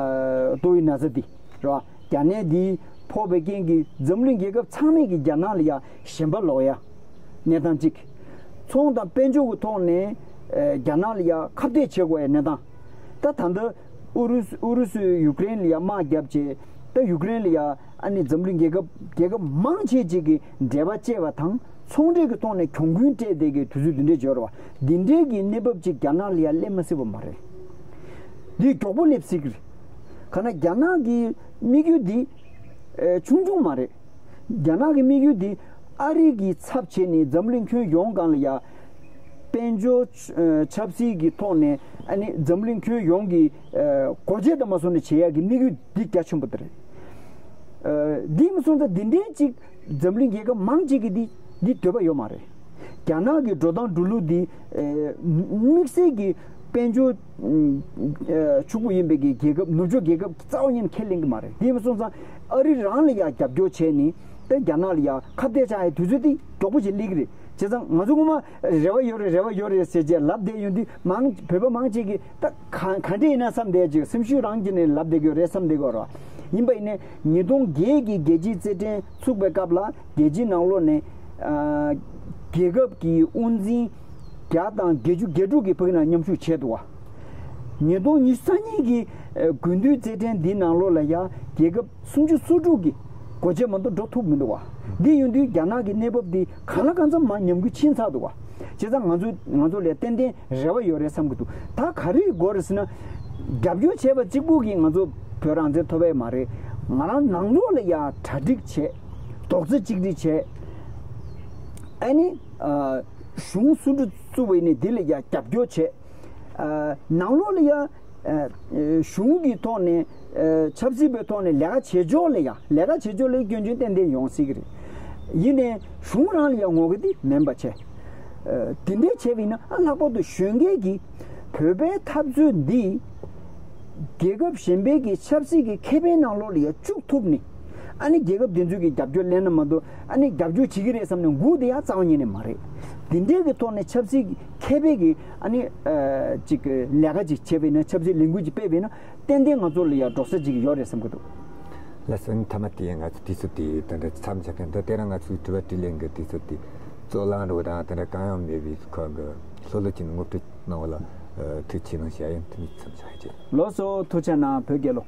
ཏོག་དབྱིབས་ན་ཚ་འདི་རེད་བ། རྒྱ་ནད་འདི་ཕོག་པའི་རྐྱེན་གྱིས་འཛམ་གླིང་རྒྱལ་ཁབ་ཚང་མས་ཀྱི་རྒྱ་ནག་ལ་ཡ་ཞེན་པ་ལོག་ཡ་གནས་སྟངས་གཅིག་ཚོང་དང་དཔལ་འབྱོར་གྱི་ཐོག་ནས་ཨ་རྒྱ་ནག་ལ་ཡ་ཁ་གཏད་བྱེད་དགོས་ཡ་གནས་སྟངས། ད་ད་ལྟ་ཨུ་རུ་སུ་ཨུ་རུ་སུས་ཡུཀ་རེན་ལ་ཡ་དམག་བརྒྱབ་བྱས། ད་ཡུཀ་རེན་ལ་ཡ་ཨ་ནི་འཛམ་གླིང་རྒྱལ་ཁབ་རྒྱལ་ཁབ་མང་ཆེ་ཅིག་གིས་འབྲེལ་བ་བཅད་པ་དང་། ཚོང་འབྲེལ་གྱི་ཐོག་ནས་གྱོང་གུན་སྤྲད་བསྡད་ཀྱི་དུས་ཚོད་འདི་འདྲའི་འབྱོར་བ། འདི་འདྲའི་གི་གནས་བབ་ཅིག་རྒྱ་ནག་ལ་ཡ་སླེབས་མ་སྲིད་པ་མ་རེད། འདི་མགྱོགས་པོ་སླེབས་སྲིད་ཀྱི་རེད། ག་ན་རྒྱ་ནག་གི་དམིགས་ཡུལ་འདི་ཨེ་ཆུང་ཆུང་མ་རེད། རྒྱ་ནག་གི་དམིགས་ཡུལ་འདི་ཨ་རི་གི་ཚབ་བྱས་ནས་འཛམ་གླིང་ཁྱོན་ཡོངས་སྒང་ལ་ཡ་དཔལ་འབྱོར་ཨེ་ཆབ་སྲིད་ཀྱི་ཐོག་ནས་ཨ་ནི་འཛམ་གླིང་ཁྱོན་ཡོངས་ཀྱི་ཨེ་སྒོ་འབྱེད་དང་མ་སོང་ནས་བྱེད་ཡག་གི་དམིགས་ཡུལ་འདི་རྒྱ་ཆེན་པོ་དེ་རེད། ཨ་འདི་མ་སོང་ཙང་འདི་འདྲའི་ཅིག་འཛམ་གླིང་རྒྱལ་ཁབ་མང་ཅིག་གིས་འདི་འདི་འདོད་པ་ཡོད་མ་རེད། རྒྱ་ནག་གི་འགྲོ་སྟངས་འགྲོ་ལུགས་འདི་ཨེ་དམིགས་བསལ་གྱི་དཔལ་འབྱོར་ཨ་ཕྱུག་པོ་ཡིན་པའི་གི་རྒྱལ་ཁབ། ནུབ་ཕྱོགས་རྒྱལ་ཁབ་རྩ་བ་ཉིད་ནས་ཁས་ལེན་གྱི་མ་རེད། འདི་མ་སོང་ཙང་ཨ་རི་རང་ལ་ཡ་རྒྱབ་སྐྱོར་བྱས་ནས་ད་རྒྱ་ནག་ལ་ཡ་ཁ་གཏད་བཅག་ཡའི་དུས་ཚོད་འདི་མགྱོགས་པོ་ཅིག་སླེབས་ཀྱི་རེད། བྱས་ཙང་ང་ཚོ་སྔོན་མ་རེ་བ་ཡོད་རེད། རེ་བ་ཡོད་རེད་ཟེར་བྱས་ལབ་བསྡད་ཡོང་དུས། མང་བོད་པ་མང་ཆེ་གིས་ད་ག་ག་འདྲ་ཡིན་ན་བསམ་བསྡད་ཅིག་སེམས་ཤུགས་རང་གིས་ནས་ལབ་བསྡད་ཀྱི་ཡོད་རེད་བསམ་བསྡད་ཀྱི་ཡོད་རེད། ཡིན་པ་ཡིན་ནའི་ཉིས་སྟོང་བརྒྱད་ཀྱི་རྒྱལ་སྤྱིའི་རྩེད་འགྲན་ཚུགས་པའི་སྐབས་ལ་རྒྱལ་སྤྱིའི་ནང་ལོགས་ནས་ཨ་རྒྱལ་ཁབ་ཀྱི་དབུ་འཛིན་བརྒྱ་དང་བརྒྱད་ཅུ་གྱ་དྲུག་གིས་ཕ་གི་ན་མཉམ་ཞུགས་བྱས་འདུག་བ། ཉིས་སྟོང་ཉི་ཤུ་རྩ་གཉིས་ཀྱི་ཨ་དགུན་དུས་རྩེད་འགྲན་འདིའི་ནང་ལོགས་ལ་ཡ་རྒྱལ་ཁབ་སུམ་ཅུ་སོ་དྲུག་གིས་སྒོ་འབྱེད་མ་གཏོགས་འགྲོ་ཐུབ་མི་འདུག་བ། འདི་ཡིན་དུས་རྒྱ་ནག་གི་གནས་བབ་འདི་གང་ལ་གང་འཚམ་མར་ཉམས་རྒུད་ཕྱིན་ཚར་འདུག་བ། བྱས་ཙང་ང་ཚོ་ང་ཚོ་ལ་ཏན་ཏན་རེ་བ་ཡོད་རེད་བསམ་གྱི་འདུག་ད་ག་རེ་དགོས་རེད་ཟེར་ན། རྒྱབ་སྐྱོར་བྱས་པ་གཅིག་པུ་གིས་ང་ཚོ་བོད་རང་བཙན་ཐོབ་ཡས་མ་རེད། ང་རང་ནང་ལོགས་ལ་ཡ་གྲ་སྒྲིག་བྱས། རྡོག་རྩ་གཅིག་སྒྲིལ་བྱས། ཨ་ནི་ཨ་གཞུང་སུ་འདྲ་བཙུགས་པ་ཡིན་ནའི་འདི་ལ་ཡ་རྒྱབ་སྐྱོར་བྱས། ཨ་ནང་ལོགས་ལ་ཡ་ཨ་གཞུང་གི་ཐོག་ནས་ཨ་ཆབ་སྲིད་པའི་ཐོག་ནས་ལས་ཀ་བྱེད་ཕྱོགས་ལ་ཡ་ལས་ཀ་བྱེད་ཕྱོགས་ལ་སྐྱོན་བརྗོད་ཏན་ཏན་ཡོང་སྲིད་ཀྱི་རེད། ཡིན་ནའི་གཞུང་རང་ལ་ཡ་ངོ་རྒོལ་འདི་མིན་པ་བྱས། ཨ་དེ་འདྲའི་བྱས་པ་ཡིན་ན་ཨ་ལྷག་པར་དུ་གཞོན་སྐྱེས་ཀྱིས་བོད་པའི་འཐབ་རྩོད་འདི་རྒྱལ་ཁབ་གཞན་པའི་གི་ཆབ་སྲིད་ཀྱི་ཁེ་ཕན་ནང་ལོགས་ལ་ཡ་བཅུག་ཐུབ་ནས། ཨ་ནི་རྒྱལ་ཁབ་དེ་ཚོའི་གི་རྒྱབ་སྐྱོར་ལེན་ན་མ་གཏོགས། ཨ་ནི་རྒྱབ་སྐྱོར་བྱེད་ཀྱི་རེད་བསམ་ནས་སྒུག་བསྡད་ཡ་རྩ་བ་ཉིད་ནས་མ་རེད། དེ་འདྲའི་གི་ཐོག་ནས་ཆབ་སྲིད་ཀྱི་ཁེ་ཕན་གྱི་ཨ་ནི་ཨ་ཅིག་གི་ལས་ཀ་ཅིག་བྱས་པ་ཡིན་ན། ཆབ་སྲིད་ལས་འགུལ་ཅིག་སྤེལ་བ་ཡིན་ན་ཏན་ཏན་ང་ཚོ་ལ་ཡ་འགྲོ་ས་ཅིག་ཡོད་རེད་བསམ་གྱི་འདུག་ལགས་སོ། མཐའ་མ་དེ་ང་ཚོ་དུས་ཚོད་དེ་དེ་འདྲ་མཚམས་བཞག་གི་འདུག་དེ་རིང་ང་ཚོའི་དྲི་བ་དྲིས་ལན་གྱི་དུས་ཚོད་དེ་རྩོད་གླེང་འདྲ་བོ་དང་དེ་འདྲ་གང་ཡང་མེད་པའི་ཁོ་གི་ལྷོད་ལྷོད་ཀྱིས་ངོ་སྤྲོད་གནང་བ་ལ་ཨ་ཐུགས་རྗེ་གནང་ཞུ་ཡ་ཡིན། དེ་ནས་མཚམས་བཞག་རྒྱུ། ལགས་སོ། ཐུགས་རྗེ་གནང་། བོད་རྒྱལ་ལོ།